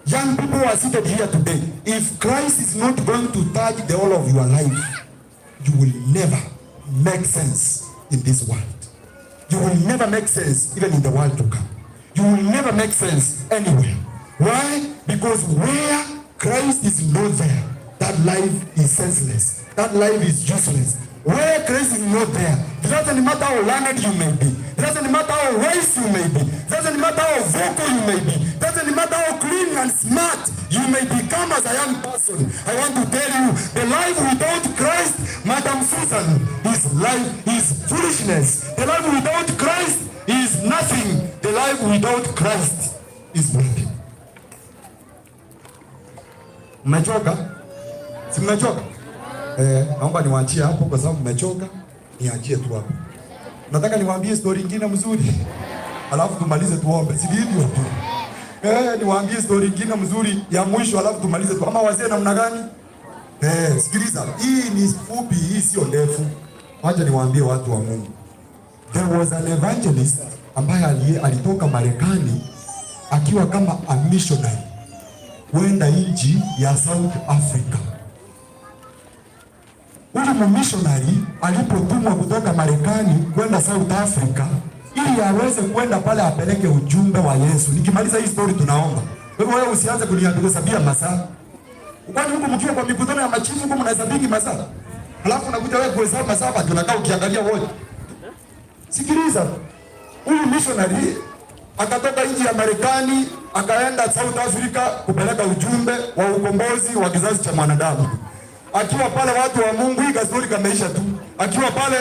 Young people who are seated here today, if Christ is not going to touch the whole of your life, you will never make sense in this world. You will never make sense even in the world to come. You will never make sense anywhere. Why? Because where Christ is not there, that life is senseless. That life is useless. Where Christ is not there, it doesn't matter how learned you may be. It doesn't matter how wise you may be. It doesn't matter how vocal you may be. It doesn't matter how clean and smart you may become as a young person. I want to tell you, the life without Christ, Madam Susan, is life is foolishness. The life without Christ is nothing. The life without Christ is nothing. Mmechoka? Si mmechoka? Eh, naomba niwaachie hapo kwa sababu mmechoka. Niachie tu hapo. Nataka niwaambie story nyingine mzuri. Alafu tumalize tuombe. Si ndivyo? Eh, niwaambie story nyingine mzuri ya mwisho alafu tumalize tu. Ama wazee namna gani? Eh, sikiliza. Hii ni fupi, hii sio ndefu. Wacha niwaambie watu wa Mungu. There was an evangelist ambaye alitoka Marekani akiwa kama a missionary kwenda nchi ya South Africa. Huyu missionary alipotumwa kutoka Marekani kwenda South Africa ili aweze kwenda pale apeleke ujumbe wa Yesu. Nikimaliza hii story tunaomba. Kwa hivyo wewe usianze kuniambia masaa. Kwani huku mkiwa kwa mikutano ya machifu huku mnahesabiki masaa? Alafu unakuja wewe kuhesabu masaa bado unakaa ukiangalia wote. Sikiliza. Huyu missionary akatoka nchi ya Marekani akaenda South Africa kupeleka ujumbe wa ukombozi wa kizazi cha mwanadamu. Akiwa pale, watu wa Mungu, hii kastori kameisha tu. Akiwa pale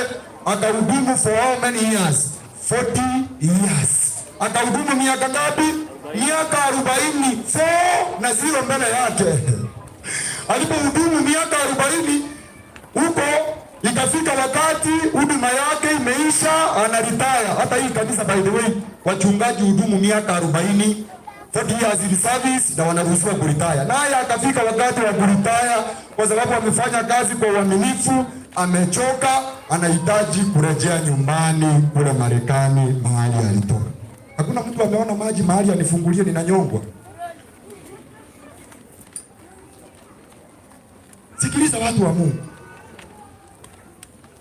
akahudumu for how many years? 40 years. Akahudumu miaka ngapi? Miaka 40. 4 na 0 mbele yake. Alipohudumu miaka 40 huko, ikafika wakati huduma yake imeisha, anaretire. Hata hii kanisa, by the way, wachungaji hudumu miaka 40, 40 years in service, na wanaruhusiwa kuretire. Naye akafika wakati wa kuretire kwa sababu amefanya kazi kwa uaminifu, amechoka, anahitaji kurejea nyumbani kule Marekani mahali alitoka. Hakuna mtu ameona maji mahali anifungulie, ninanyongwa. Sikiliza watu wa Mungu.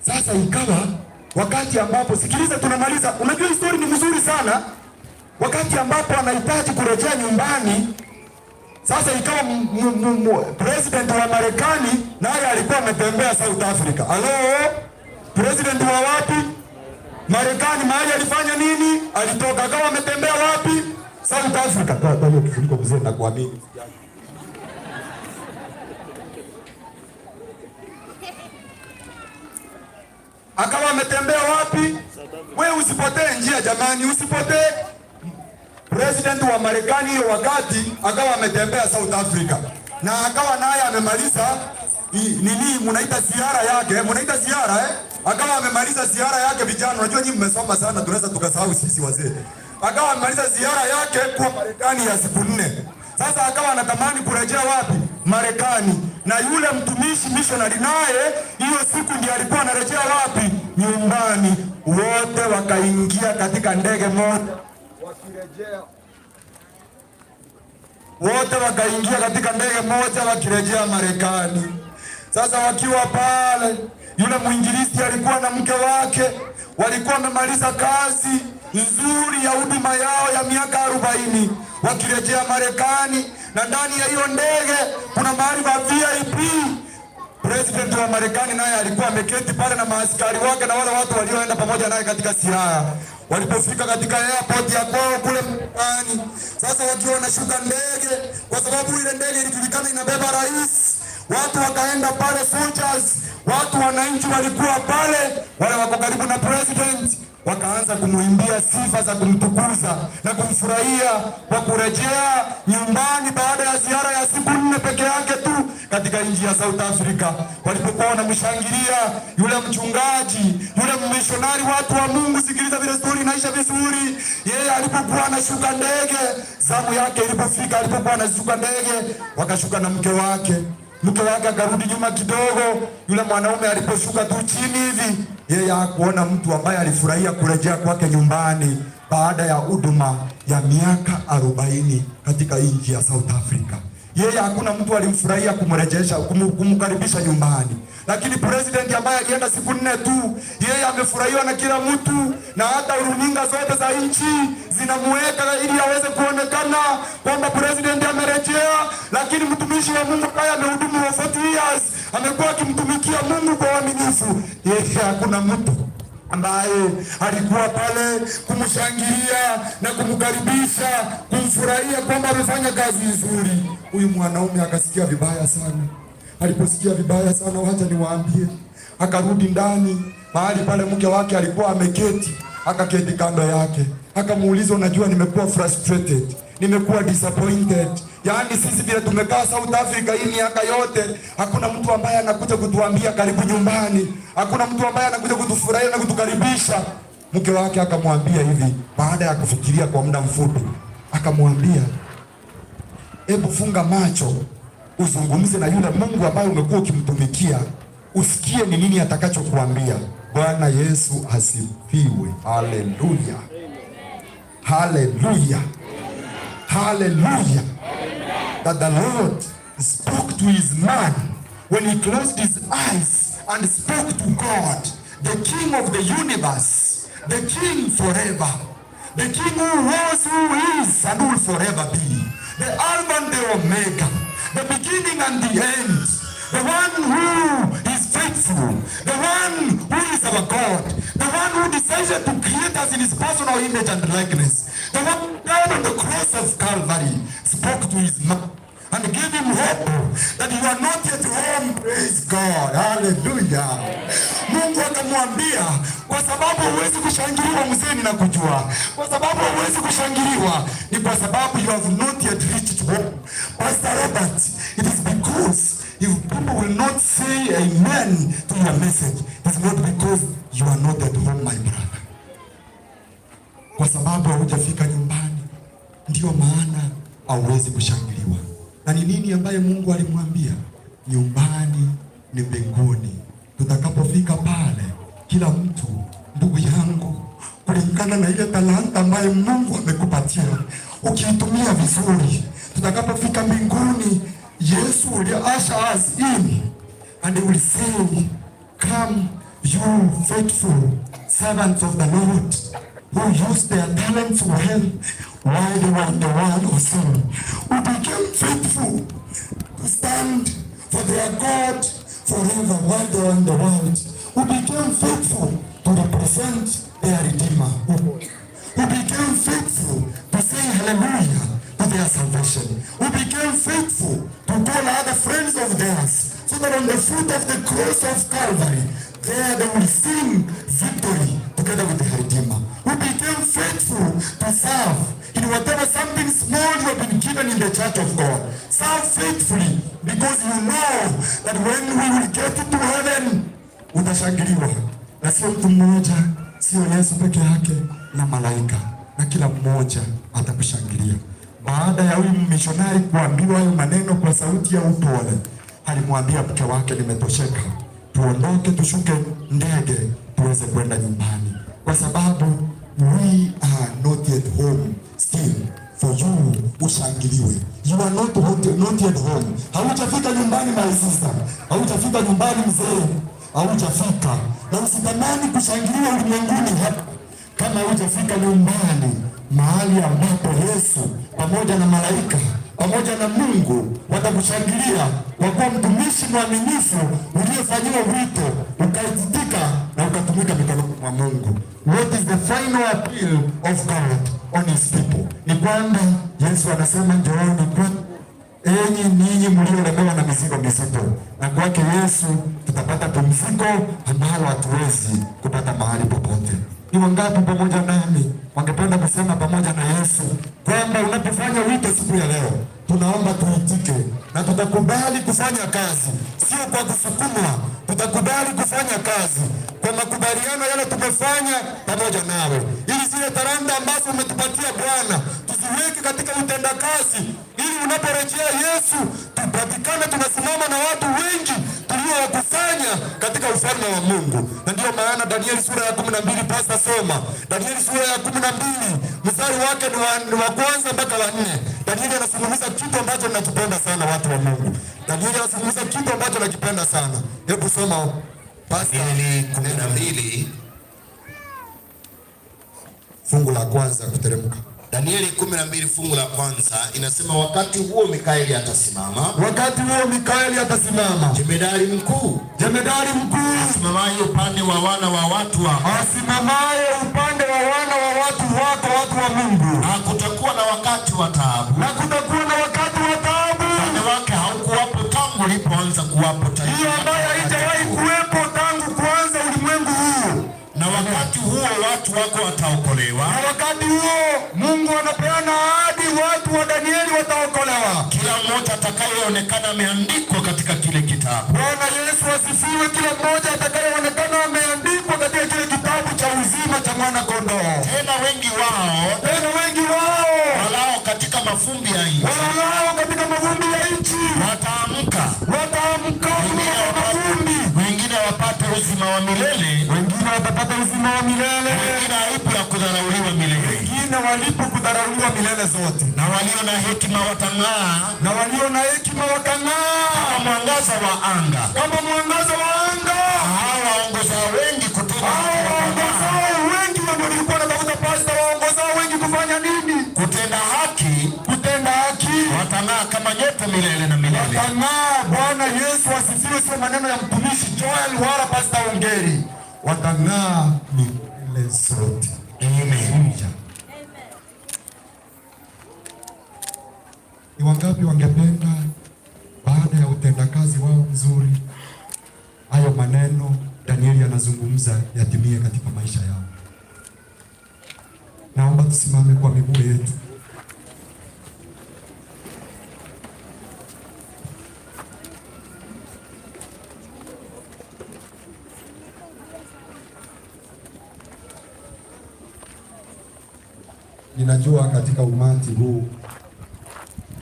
Sasa ikawa wakati ambapo, sikiliza, tunamaliza. Unajua story ni mzuri sana. Wakati ambapo anahitaji kurejea nyumbani, sasa ikawa president wa Marekani naye alikuwa ametembea South Africa. Halo, president wa wapi? Marekani. Mahali alifanya nini? Alitoka akawa ametembea wapi? South Africa. Toa hiyo kifuniko mzee, nakuamini. Akawa ametembea wapi? Wewe usipotee njia jamani, usipotee. President wa Marekani hiyo wakati akawa ametembea South Africa na akawa naye amemaliza nini munaita ziara yake, munaita ziara eh? Akawa amemaliza ziara yake. Vijana, unajua nyinyi mmesoma sana, tunaweza tukasahau sisi wazee. Akawa amemaliza ziara yake kwa Marekani ya siku 4. Sasa akawa anatamani kurejea wapi? Marekani. Na yule mtumishi missionary naye hiyo siku ndiye alikuwa anarejea wapi? Nyumbani. Wote wakaingia katika ndege moja wakirejea. Wote wakaingia katika ndege moja wakirejea Marekani. Sasa wakiwa pale, yule mwinjilisti alikuwa na mke wake, walikuwa wamemaliza kazi nzuri ya huduma yao ya miaka 40 wakirejea Marekani, na ndani ya hiyo ndege kuna mahali pa VIP. President wa Marekani naye alikuwa ameketi pale na maaskari wake na wale watu walioenda pamoja naye katika siara. Walipofika katika airport ya kwao kule Marekani, sasa wakiwa wanashuka ndege, kwa sababu ile ndege ilijulikana inabeba rais, watu wakaenda pale, soldiers, watu wananchi walikuwa pale, wale wako karibu na president, wakaanza kumuimbia sifa za kumtukuza na kumfurahia kwa kurejea nyumbani baada ya ziara ya siku 4 peke yake tu katika nchi ya South Africa. Walipokuwa wanamshangilia yule mchungaji, yule mishonari, watu wa Mungu, sikiliza vile story inaisha vizuri. Yeye alipokuwa anashuka ndege, zamu yake ilipofika, alipokuwa anashuka ndege, wakashuka na mke wake. Mke wake akarudi nyuma kidogo. Yule mwanaume aliposhuka tu chini hivi, yeye hakuona mtu ambaye alifurahia kurejea kwake nyumbani baada ya huduma ya miaka 40 katika nchi ya South Africa. Yeye hakuna mtu alimfurahia kumrejesha, kumkaribisha nyumbani. Lakini president ambaye alienda siku 4 tu, yeye amefurahiwa na kila mtu, na hata runinga zote za nchi zinamuweka ili aweze kuonekana kwamba president amerejea. Lakini mtumishi wa Mungu ambaye amehudumu for 40 years, amekuwa akimtumikia Mungu kwa uaminifu, yeye hakuna mtu ambaye alikuwa pale kumshangilia na kumkaribisha, kumfurahia kwamba amefanya kazi nzuri. Huyu mwanaume akasikia vibaya sana. Aliposikia vibaya sana, wacha niwaambie, akarudi ndani mahali pale mke wake alikuwa ameketi, akaketi kando yake, akamuuliza, unajua nimekuwa frustrated, nimekuwa disappointed. Yaani sisi vile tumekaa South Africa hii miaka yote, hakuna mtu ambaye anakuja kutuambia karibu nyumbani, hakuna mtu ambaye anakuja kutufurahia na kutukaribisha. Mke wake akamwambia hivi, baada ya kufikiria kwa muda mfupi, akamwambia, hebu funga macho uzungumze na yule Mungu ambaye umekuwa ukimtumikia, usikie ni nini atakachokuambia. Bwana Yesu asifiwe. Haleluya. Hallelujah. Hallelujah. That the Lord spoke to his man when he closed his eyes and spoke to God, the King of the universe, the King forever, the King who was, who is, and will forever be, the Alpha and the Omega, the beginning and the end, the one who is faithful, the one who is our God, the one who decided to create us in his personal image and likeness, the one who died on the cross of Calvary, spoke to his man and gave him hope that you are not yet home. Praise God. Hallelujah. Mungu akamwambia, kwa sababu huwezi kushangiliwa mzee, ninakujua. Kwa sababu huwezi kushangiliwa ni kwa sababu you have not yet reached home. Pastor Robert, it is because if people will not say amen to your message, it is not because you are not at home, my brother. Kwa sababu haujafika nyumbani, ndiyo maana hauwezi kushangiliwa. Na ni nini ambaye Mungu alimwambia? Nyumbani ni mbinguni. Tutakapofika pale, kila mtu, ndugu yangu, kulingana na ile talanta ambayo Mungu amekupatia, ukiitumia vizuri, tutakapofika mbinguni, Yesu will usher us in and he will say, "Come, you faithful servants of the Lord who used their talents well while they were in the world of sin, who became faithful to stand for their God forever while they were in the world, who became faithful to represent their Redeemer, who became faithful to say hallelujah to their salvation, who became faithful to call other friends of theirs, so that on the foot of the cross of Calvary, there they will sing victory together with the Redeemer, who became faithful to serve in whatever something small you have been given in the church of God. Serve faithfully because you know that when we will get to heaven, utashangiliwa na sio mtu mmoja, sio Yesu peke yake, na malaika, na kila mmoja atakushangilia. Baada ya huyu mishonari kuambiwa hayo maneno kwa sauti ya upole, alimwambia mke wake, "Nimetosheka, tuondoke, tushuke ndege tuweze kwenda nyumbani, kwa sababu we are not yet home still for you ushangiliwe. You are not yet home." Haujafika nyumbani, my sister, haujafika nyumbani mzee, haujafika, na usitamani kushangiliwa ulimwenguni hapa kama hujafika nyumbani, mahali ambapo Yesu pamoja na malaika pamoja na Mungu watakushangilia kwa kuwa mtumishi mwaminifu uliyefanyiwa wito ukaitika na ukatumika mikononi mwa Mungu. What is the final appeal of God on his people? Ni kwamba Yesu anasema, "Njooni kwangu enyi ninyi mliolemewa na mizigo mizito," na kwake Yesu tutapata pumziko ambalo hatuwezi kupata mahali popote. Ni wangapi pamoja nami wangependa kusema pamoja na Yesu kwamba unapofanya wito siku ya leo, tunaomba tuitike na tutakubali kufanya kazi, sio kwa kusukumwa. Tutakubali kufanya kazi kwa makubaliano yale tumefanya pamoja nawe, ili zile talanta ambazo umetupatia Bwana tuziweke katika utendakazi, ili unaporejea Yesu tupatikane tunasimama na watu wengi tuliowakusanya katika ufalme wa Mungu. Na ndiyo maana Danieli sura ya 12, pasta soma Danieli sura ya 12 mstari wake ni wa kwanza mpaka wa nne. Danieli anazungumza kitu ambacho ninakipenda sana, watu wa Mungu. Danieli anazungumza kitu ambacho nakipenda sana. Hebu soma, pasta. Danieli 12. Fungu la kwanza kuteremka. Danieli 12 fungu la kwanza inasema, wakati huo Mikaeli atasimama, Wakati huo Mikaeli atasimama, jemedari mkuu, jemedari mkuu, asimamaye upande wa wana wa watu wako, asimamaye upande wa wana wa watu wako, watu wa Mungu, na kutakuwa na wakati wa taabu. Na kutakuwa na wakati wa taabu, Upande wake haukuwapo tangu ulipoanza kuwapo taifa. Hiyo ambayo haijawahi kuwepo tangu kuanza ulimwengu huu. Na wakati huo watu wako wataokolewa, Na wakati huo Mungu anapeana ahadi, watu wa Danieli wataokolewa. Kila mmoja atakayeonekana ameandikwa katika kile kitabu. Bwana Yesu asifiwe. Kila mmoja atakayeonekana ameandikwa katika kile kitabu cha uzima cha mwana kondoo. Tena wengi wao Tena wengi wao walao katika mavumbi ya nchi walalao katika mavumbi ya nchi wataamka, wataamka kutoka mavumbi, wengine wapate uzima uzima wa milele, Wengine watapata uzima wa milele, wengine aibu ya kudharauliwa milele. Wengine walipo kudharauliwa milele zote, Na walio na hekima watang'aa na walio na hekima wakang'aa kama mwangaza wa anga. Kama mwangaza wa anga. Hao waongozao wengi kutenda Hao waongozao wengi, ndio nilikuwa natafuta pasta, waongozao wengi kufanya nini? Kutenda haki, Kutenda haki, watang'aa kama nyota milele na milele. Watang'aa. Bwana Yesu asifiwe. Sio maneno ya mtumishi Joel wala pasta Ongeri, watang'aa milele zote. Amen. Ni wangapi wangependa baada ya utendakazi wao mzuri hayo maneno Danieli anazungumza yatimie katika maisha yao? Naomba tusimame kwa miguu yetu. Ninajua katika umati huu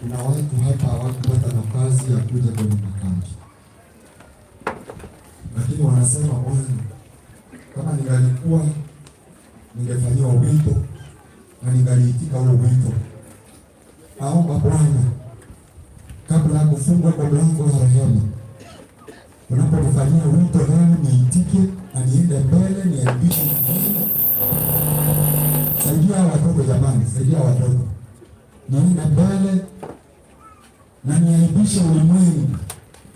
kuna watu hapa hawakupata nafasi ya kuja kwenye makambi, lakini wanasema, "Bwana, kama ningalikuwa ningefanyiwa wito na ningaliitika huo wito. Naomba Bwana, kabla ya kufungwa kwa mlango wa rehema, unaponifanyia wito leo niitike na niende mbele, niaibishe. Saidia watoto jamani, saidia watoto, niende mbele na niaibishe ulimwengu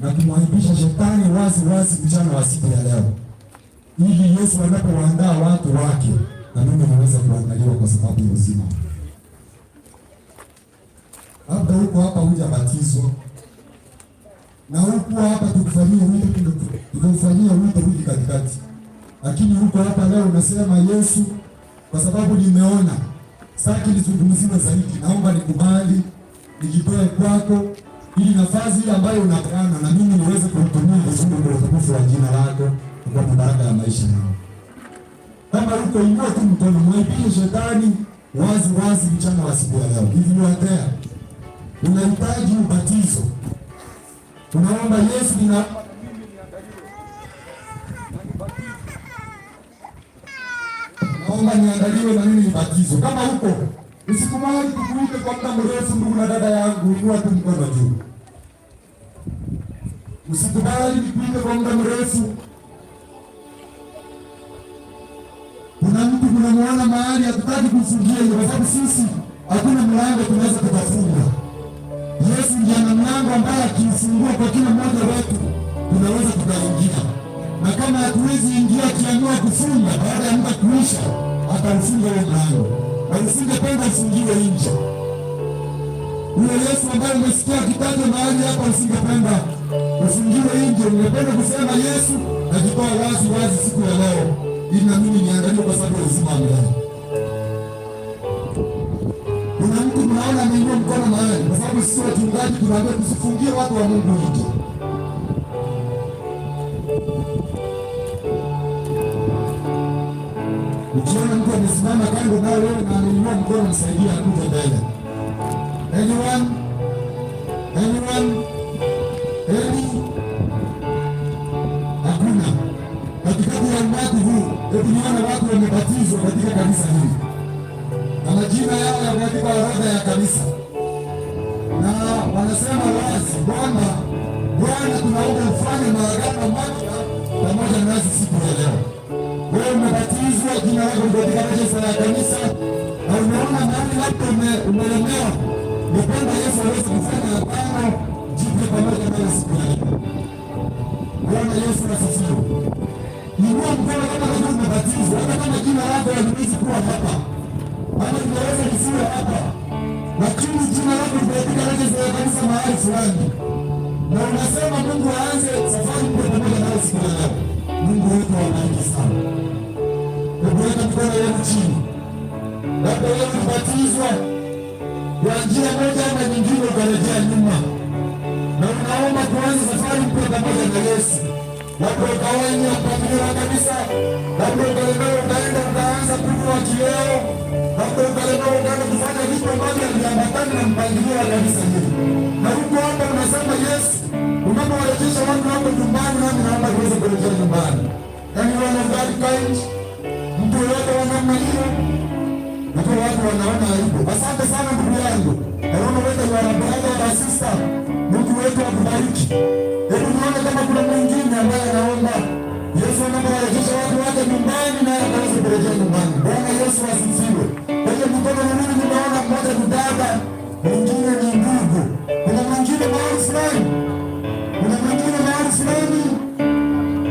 na kumwaibisha shetani wazi wazi mchana wa siku ya leo, ili Yesu anapowaandaa watu wake na mimi niweze kuandaliwa kwa sababu ya uzima." Labda huko hapa hujabatizwa na huku hapa tukufanyie wito, tukufanyie wito wiki katikati, lakini huko hapa leo unasema, "Yesu, kwa sababu nimeona, sitaki nizungumziwe zaidi, naomba nikubali nijitoe kwako, ili nafasi ile ambayo unapeana na mimi niweze kuitumia vizuri kwa utukufu wa jina lako na kwa baraka ya maisha yao." Kama uko, inua tu mkono, mwaibie shetani wazi wazi mchana wa siku ya leo. If you are there, unahitaji ubatizo, unaomba Yesu, nina naomba niangaliwe na mimi nibatizwe. Kama huko, usikubali tukuite kwa muda mrefu, ndugu na dada yangu, inua tu mkono juu. Usikubali nikuite kwa muda mrefu. Kuna mtu tunamuona mahali, hatutaki kumfungia hiyo, kwa sababu sisi hakuna mlango tunaweza tukafunga. Yesu ndiye ana mlango ambaye akiufungua kwa kila mmoja wetu tunaweza tukaingia, na kama hatuwezi ingia, akiamua kufunga baada ya muda kuisha, ataufunga huo mlango, na usingependa ufungiwe nje. Huyo Yesu ambaye umesikia akitajwa mahali hapa, usingependa ufungiwe nje. Ungependa kusema, "Yesu, najitoa wazi wazi siku ya leo, ili na mimi niangalie kwa sababu ya uzima wa milele." Kuna mtu mnaona ameinua mkono mahali, kwa sababu sisi wachungaji tunaambia tusifungie watu wa Mungu nje. Ukiona mtu amesimama kando nawe wewe na ameinua mkono, msaidie akuje mbele. Anyone? Anyone? Any? Hakuna. Katikati ya umati huu, hebu nione watu wamebatizwa katika kanisa hili na majina yao yameandikwa orodha ya kanisa, na wanasema wazi kwamba, "Bwana, tunaomba ufanye maagano mapya pamoja nasi siku ya leo." Wewe umebatizwa, jina lako liko katika rejista ya kanisa, na umeona mahali labda umelemewa, ungependa Yesu aweze kufanya agano jipya pamoja nawe siku ya leo. Bwana Yesu asifiwe. Inua mkono kama unajua umebatizwa, hata kama jina lako haliwezi kuwa hapa ama linaweza lisiwe hapa, lakini jina lako liko katika rejista ya kanisa mahali fulani, na unasema Mungu aanze safari mpya pamoja nawe siku ya leo. Mungu wetu awabariki sana. Hebu weka mikono yenu chini. Labda wewe ulibatizwa kwa njia moja ama nyingine, ukarejea nyuma na unaomba kuanza safari mpya pamoja na Yesu. Labda ukawa nje ya mpangilio wa kanisa, labda ukalemewa ukaenda ukaanza kunywa kileo, labda ukalemewa ukaenda kufanya vitu ambavyo haviambatani na mpangilio wa kanisa hili, na huko hapa unasema, "Yesu, unapowarejesha watu wako nyumbani, nami naomba niweze kurejea nyumbani." Anyone of that kind? Mtu yoyote wa namna hiyo? Najua watu wanaona aibu. Asante sana, ndugu yangu. Naona wewe ni wana brother or a sister. Mungu wetu akubariki. Hebu nione kama kuna mwingine ambaye anaomba Yesu anapowarejesha watu wake nyumbani, naye akaweze kurejea nyumbani. Bwana Yesu asifiwe. Kwenye mikono miwili nimeona, mmoja ni dada, mwingine ni ndugu. Kuna mwingine mahali fulani? Kuna mwingine mahali fulani?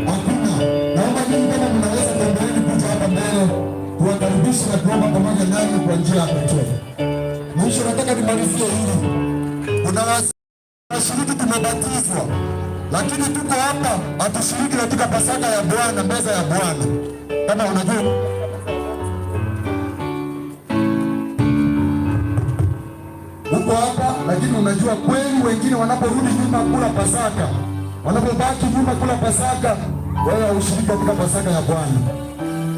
Hakuna. Naomba nyinyi kama mnaweza, tembeeni kuja hapa mbele tuwakaribishe na kuomba pamoja nanyi kwa njia ya pekee. Mwisho nataka nimalizie hili. Kuna washiriki tumebatizwa, lakini tuko hapa hatushiriki katika Pasaka ya Bwana, meza ya Bwana. Kama unajua uko hapa lakini unajua kweli wengine wanaporudi nyuma kula Pasaka, wanapobaki nyuma kula Pasaka, wewe haushiriki katika Pasaka ya Bwana.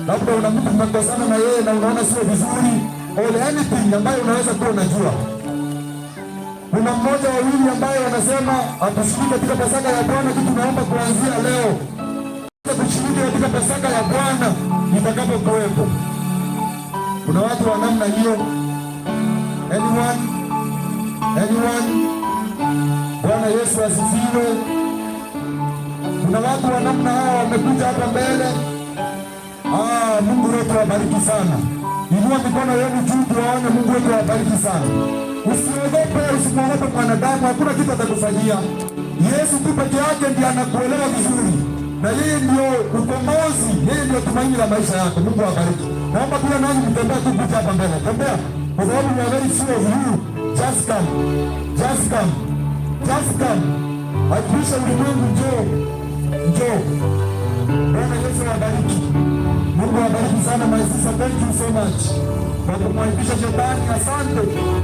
Labda una mtu mmekosana na yeye na unaona sio vizuri, or anything ambayo unaweza kuwa unajua. Kuna mmoja, wawili ambaye wanasema hatushiriki katika Pasaka ya Bwana, kitu tunaomba kuanzia leo kushiriki katika Pasaka ya Bwana nitakapokuwepo. Kuna watu wa namna hiyo? Anyone? Anyone? Bwana Yesu asifiwe. Kuna watu wa namna hao wamekuja hapa mbele. Ah, Mungu wetu awabariki sana. Inua mikono yenu juu tuwaone. Mungu wetu awabariki sana. Usiogope, usimwogope mwanadamu, hakuna kitu atakufanyia. Yesu tu peke yake ndiye anakuelewa vizuri, na yeye ndio ukombozi, yeye ndio tumaini la maisha yako. Mungu awabariki. Naomba pia nanyi mtembee tu kuja hapa mbele, tembea, kwa sababu we are very sure of you. Just come, just come, just come. Hakikisha ulimwengu, njoo, njoo. Bwana Yesu awabariki. Mungu awabariki sana, my sister, thank you so much kwa kumwaibisha shetani. Asante.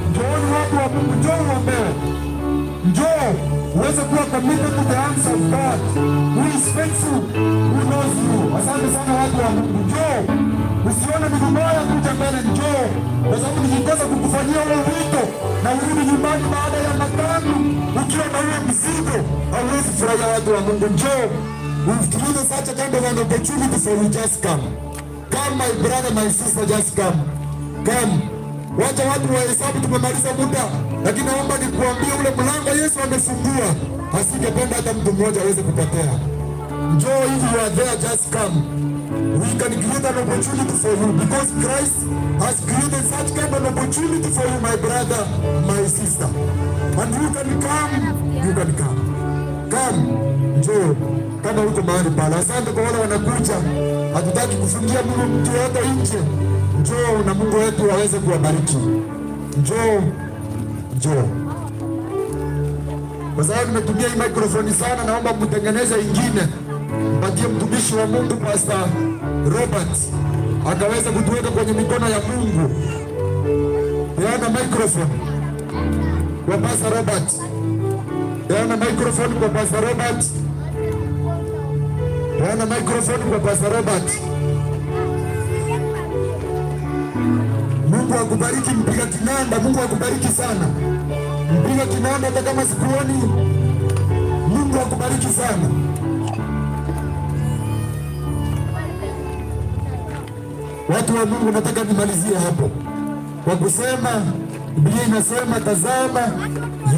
Njooni watu wa Mungu, njoo uombewe, njoo uweze kuwa committed to the hands of God who is faithful, who knows you. Asante sana, watu wa Mungu, njoo. Usione ni vibaya kuja mbele, njoo, kwa sababu nikikosa kukufanyia huo wito na urudi nyumbani baada ya matano ukiwa na huo mzigo, hauwezi furahia. Watu wa Mungu, njoo. We've created such a kind of an opportunity for you. Just come. Come, my brother, my sister, just come. Come. Wacha watu wahesabu tumemaliza muda, lakini naomba nikuambie ule mlango Yesu amefungua, asingependa hata mtu mmoja aweze kupotea. Njoo, if you are there, just come. We can create an opportunity for you because Christ has created such kind of opportunity for you, my brother, my sister. And you can come, you can come. Come, njoo kama uko mahali pale. Asante kwa wale wanakuja, hatutaki kufungia Mungu mtu yoyote nje. Njoo na Mungu wetu aweze kuwabariki. Njoo, njoo. Kwa sababu nimetumia hii microphone sana, naomba mtengeneze ingine, mpatie mtumishi wa Mungu Pastor Robert akaweza kutuweka kwenye mikono ya Mungu. Peana microphone kwa Pastor Robert. Peana microphone kwa Pastor Robert. Peana microphone kwa Pastor Robert. Mungu akubariki mpiga kinanda, Mungu akubariki sana. Mpiga kinanda hata kama sikuoni. Mungu akubariki sana. Watu wa Mungu, nataka nimalizie hapo kwa kusema Biblia inasema, tazama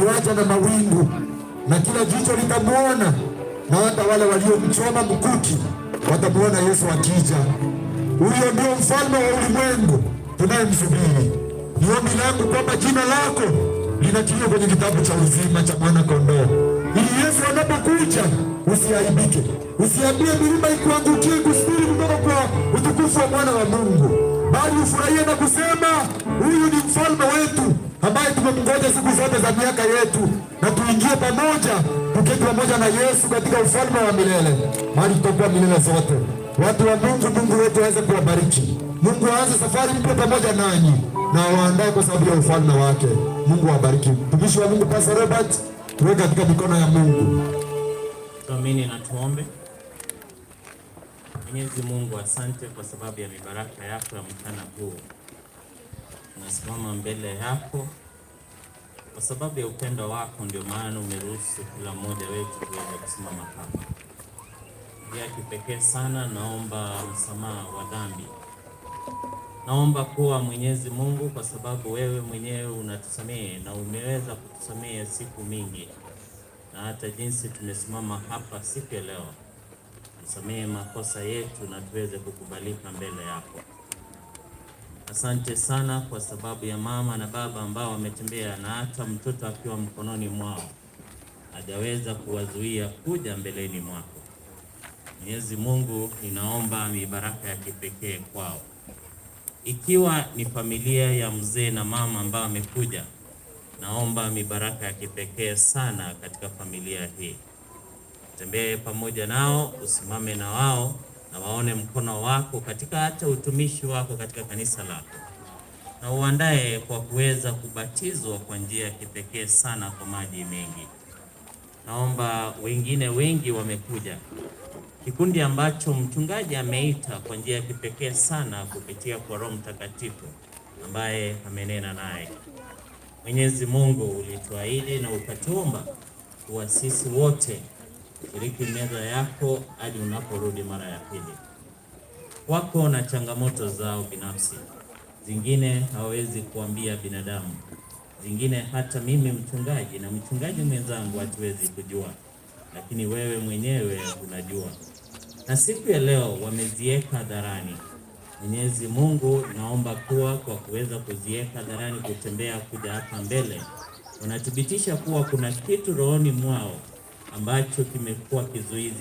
yuaja na mawingu, na kila jicho litamwona, na hata wale waliomchoma mkuki watamwona Yesu akija. Huyo ndio mfalme wa ulimwengu tunayemsubiri. Ni ombi langu kwamba jina lako linatiliwa kwenye kitabu cha uzima cha mwana kondoo, ili Yesu anapokuja usiaibike, usiambie milima ikuangukie kusubiri kutoka kwa utukufu wa mwana wa Mungu, bali ufurahie na kusema huyu ni mfalme wetu ambaye tumemngoja siku zote za miaka yetu, na tuingie pamoja, tuketi pamoja na Yesu katika ufalme wa milele, mahali tutakuwa milele zote. Watu wa Mungu, Mungu wetu aweze kuwabariki. Mungu aanze safari mpya pamoja nanyi na waandae kwa sababu ya ufalme wake. Mungu awabariki. Mtumishi wa Mungu Pastor Robert, tuweke katika mikono ya Mungu. Tuamini na tuombe. Mwenyezi Mungu, asante kwa sababu ya mibaraka yako ya mchana huu. Tunasimama mbele yako kwa sababu ya upendo wako, ndio maana umeruhusu kila mmoja wetu tuweze kusimama hapa. Njia ya kipekee sana, naomba msamaha wa dhambi. Naomba kuwa Mwenyezi Mungu, kwa sababu wewe mwenyewe unatusamehe na umeweza kutusamehe siku mingi, na hata jinsi tumesimama hapa siku ya leo, tusamehe makosa yetu na tuweze kukubalika mbele yako. Asante sana kwa sababu ya mama na baba ambao wametembea na hata mtoto akiwa mkononi mwao hajaweza kuwazuia kuja mbeleni mwako. Mwenyezi Mungu, ninaomba mibaraka ya kipekee kwao. Ikiwa ni familia ya mzee na mama ambao wamekuja, naomba mibaraka ya kipekee sana katika familia hii. Tembee pamoja nao, usimame na wao na waone mkono wako katika hata utumishi wako katika kanisa lako, na uandae kwa kuweza kubatizwa kwa njia ya kipekee sana kwa maji mengi. Naomba wengine wengi wamekuja, kikundi ambacho mchungaji ameita kwa njia ya kipekee sana kupitia kwa Roho Mtakatifu ambaye amenena naye. Mwenyezi Mungu, ulituahidi na ukatuomba kuwa sisi wote shiriki meza yako hadi unaporudi mara ya pili. Wako na changamoto zao binafsi, zingine hawawezi kuambia binadamu, zingine hata mimi mchungaji na mchungaji mwenzangu hatuwezi kujua, lakini wewe mwenyewe unajua. Na siku ya leo wameziweka hadharani. Mwenyezi Mungu, naomba kuwa kwa kuweza kuziweka hadharani, kutembea kuja hapa mbele, wanathibitisha kuwa kuna kitu rohoni mwao ambacho kimekuwa kizuizi.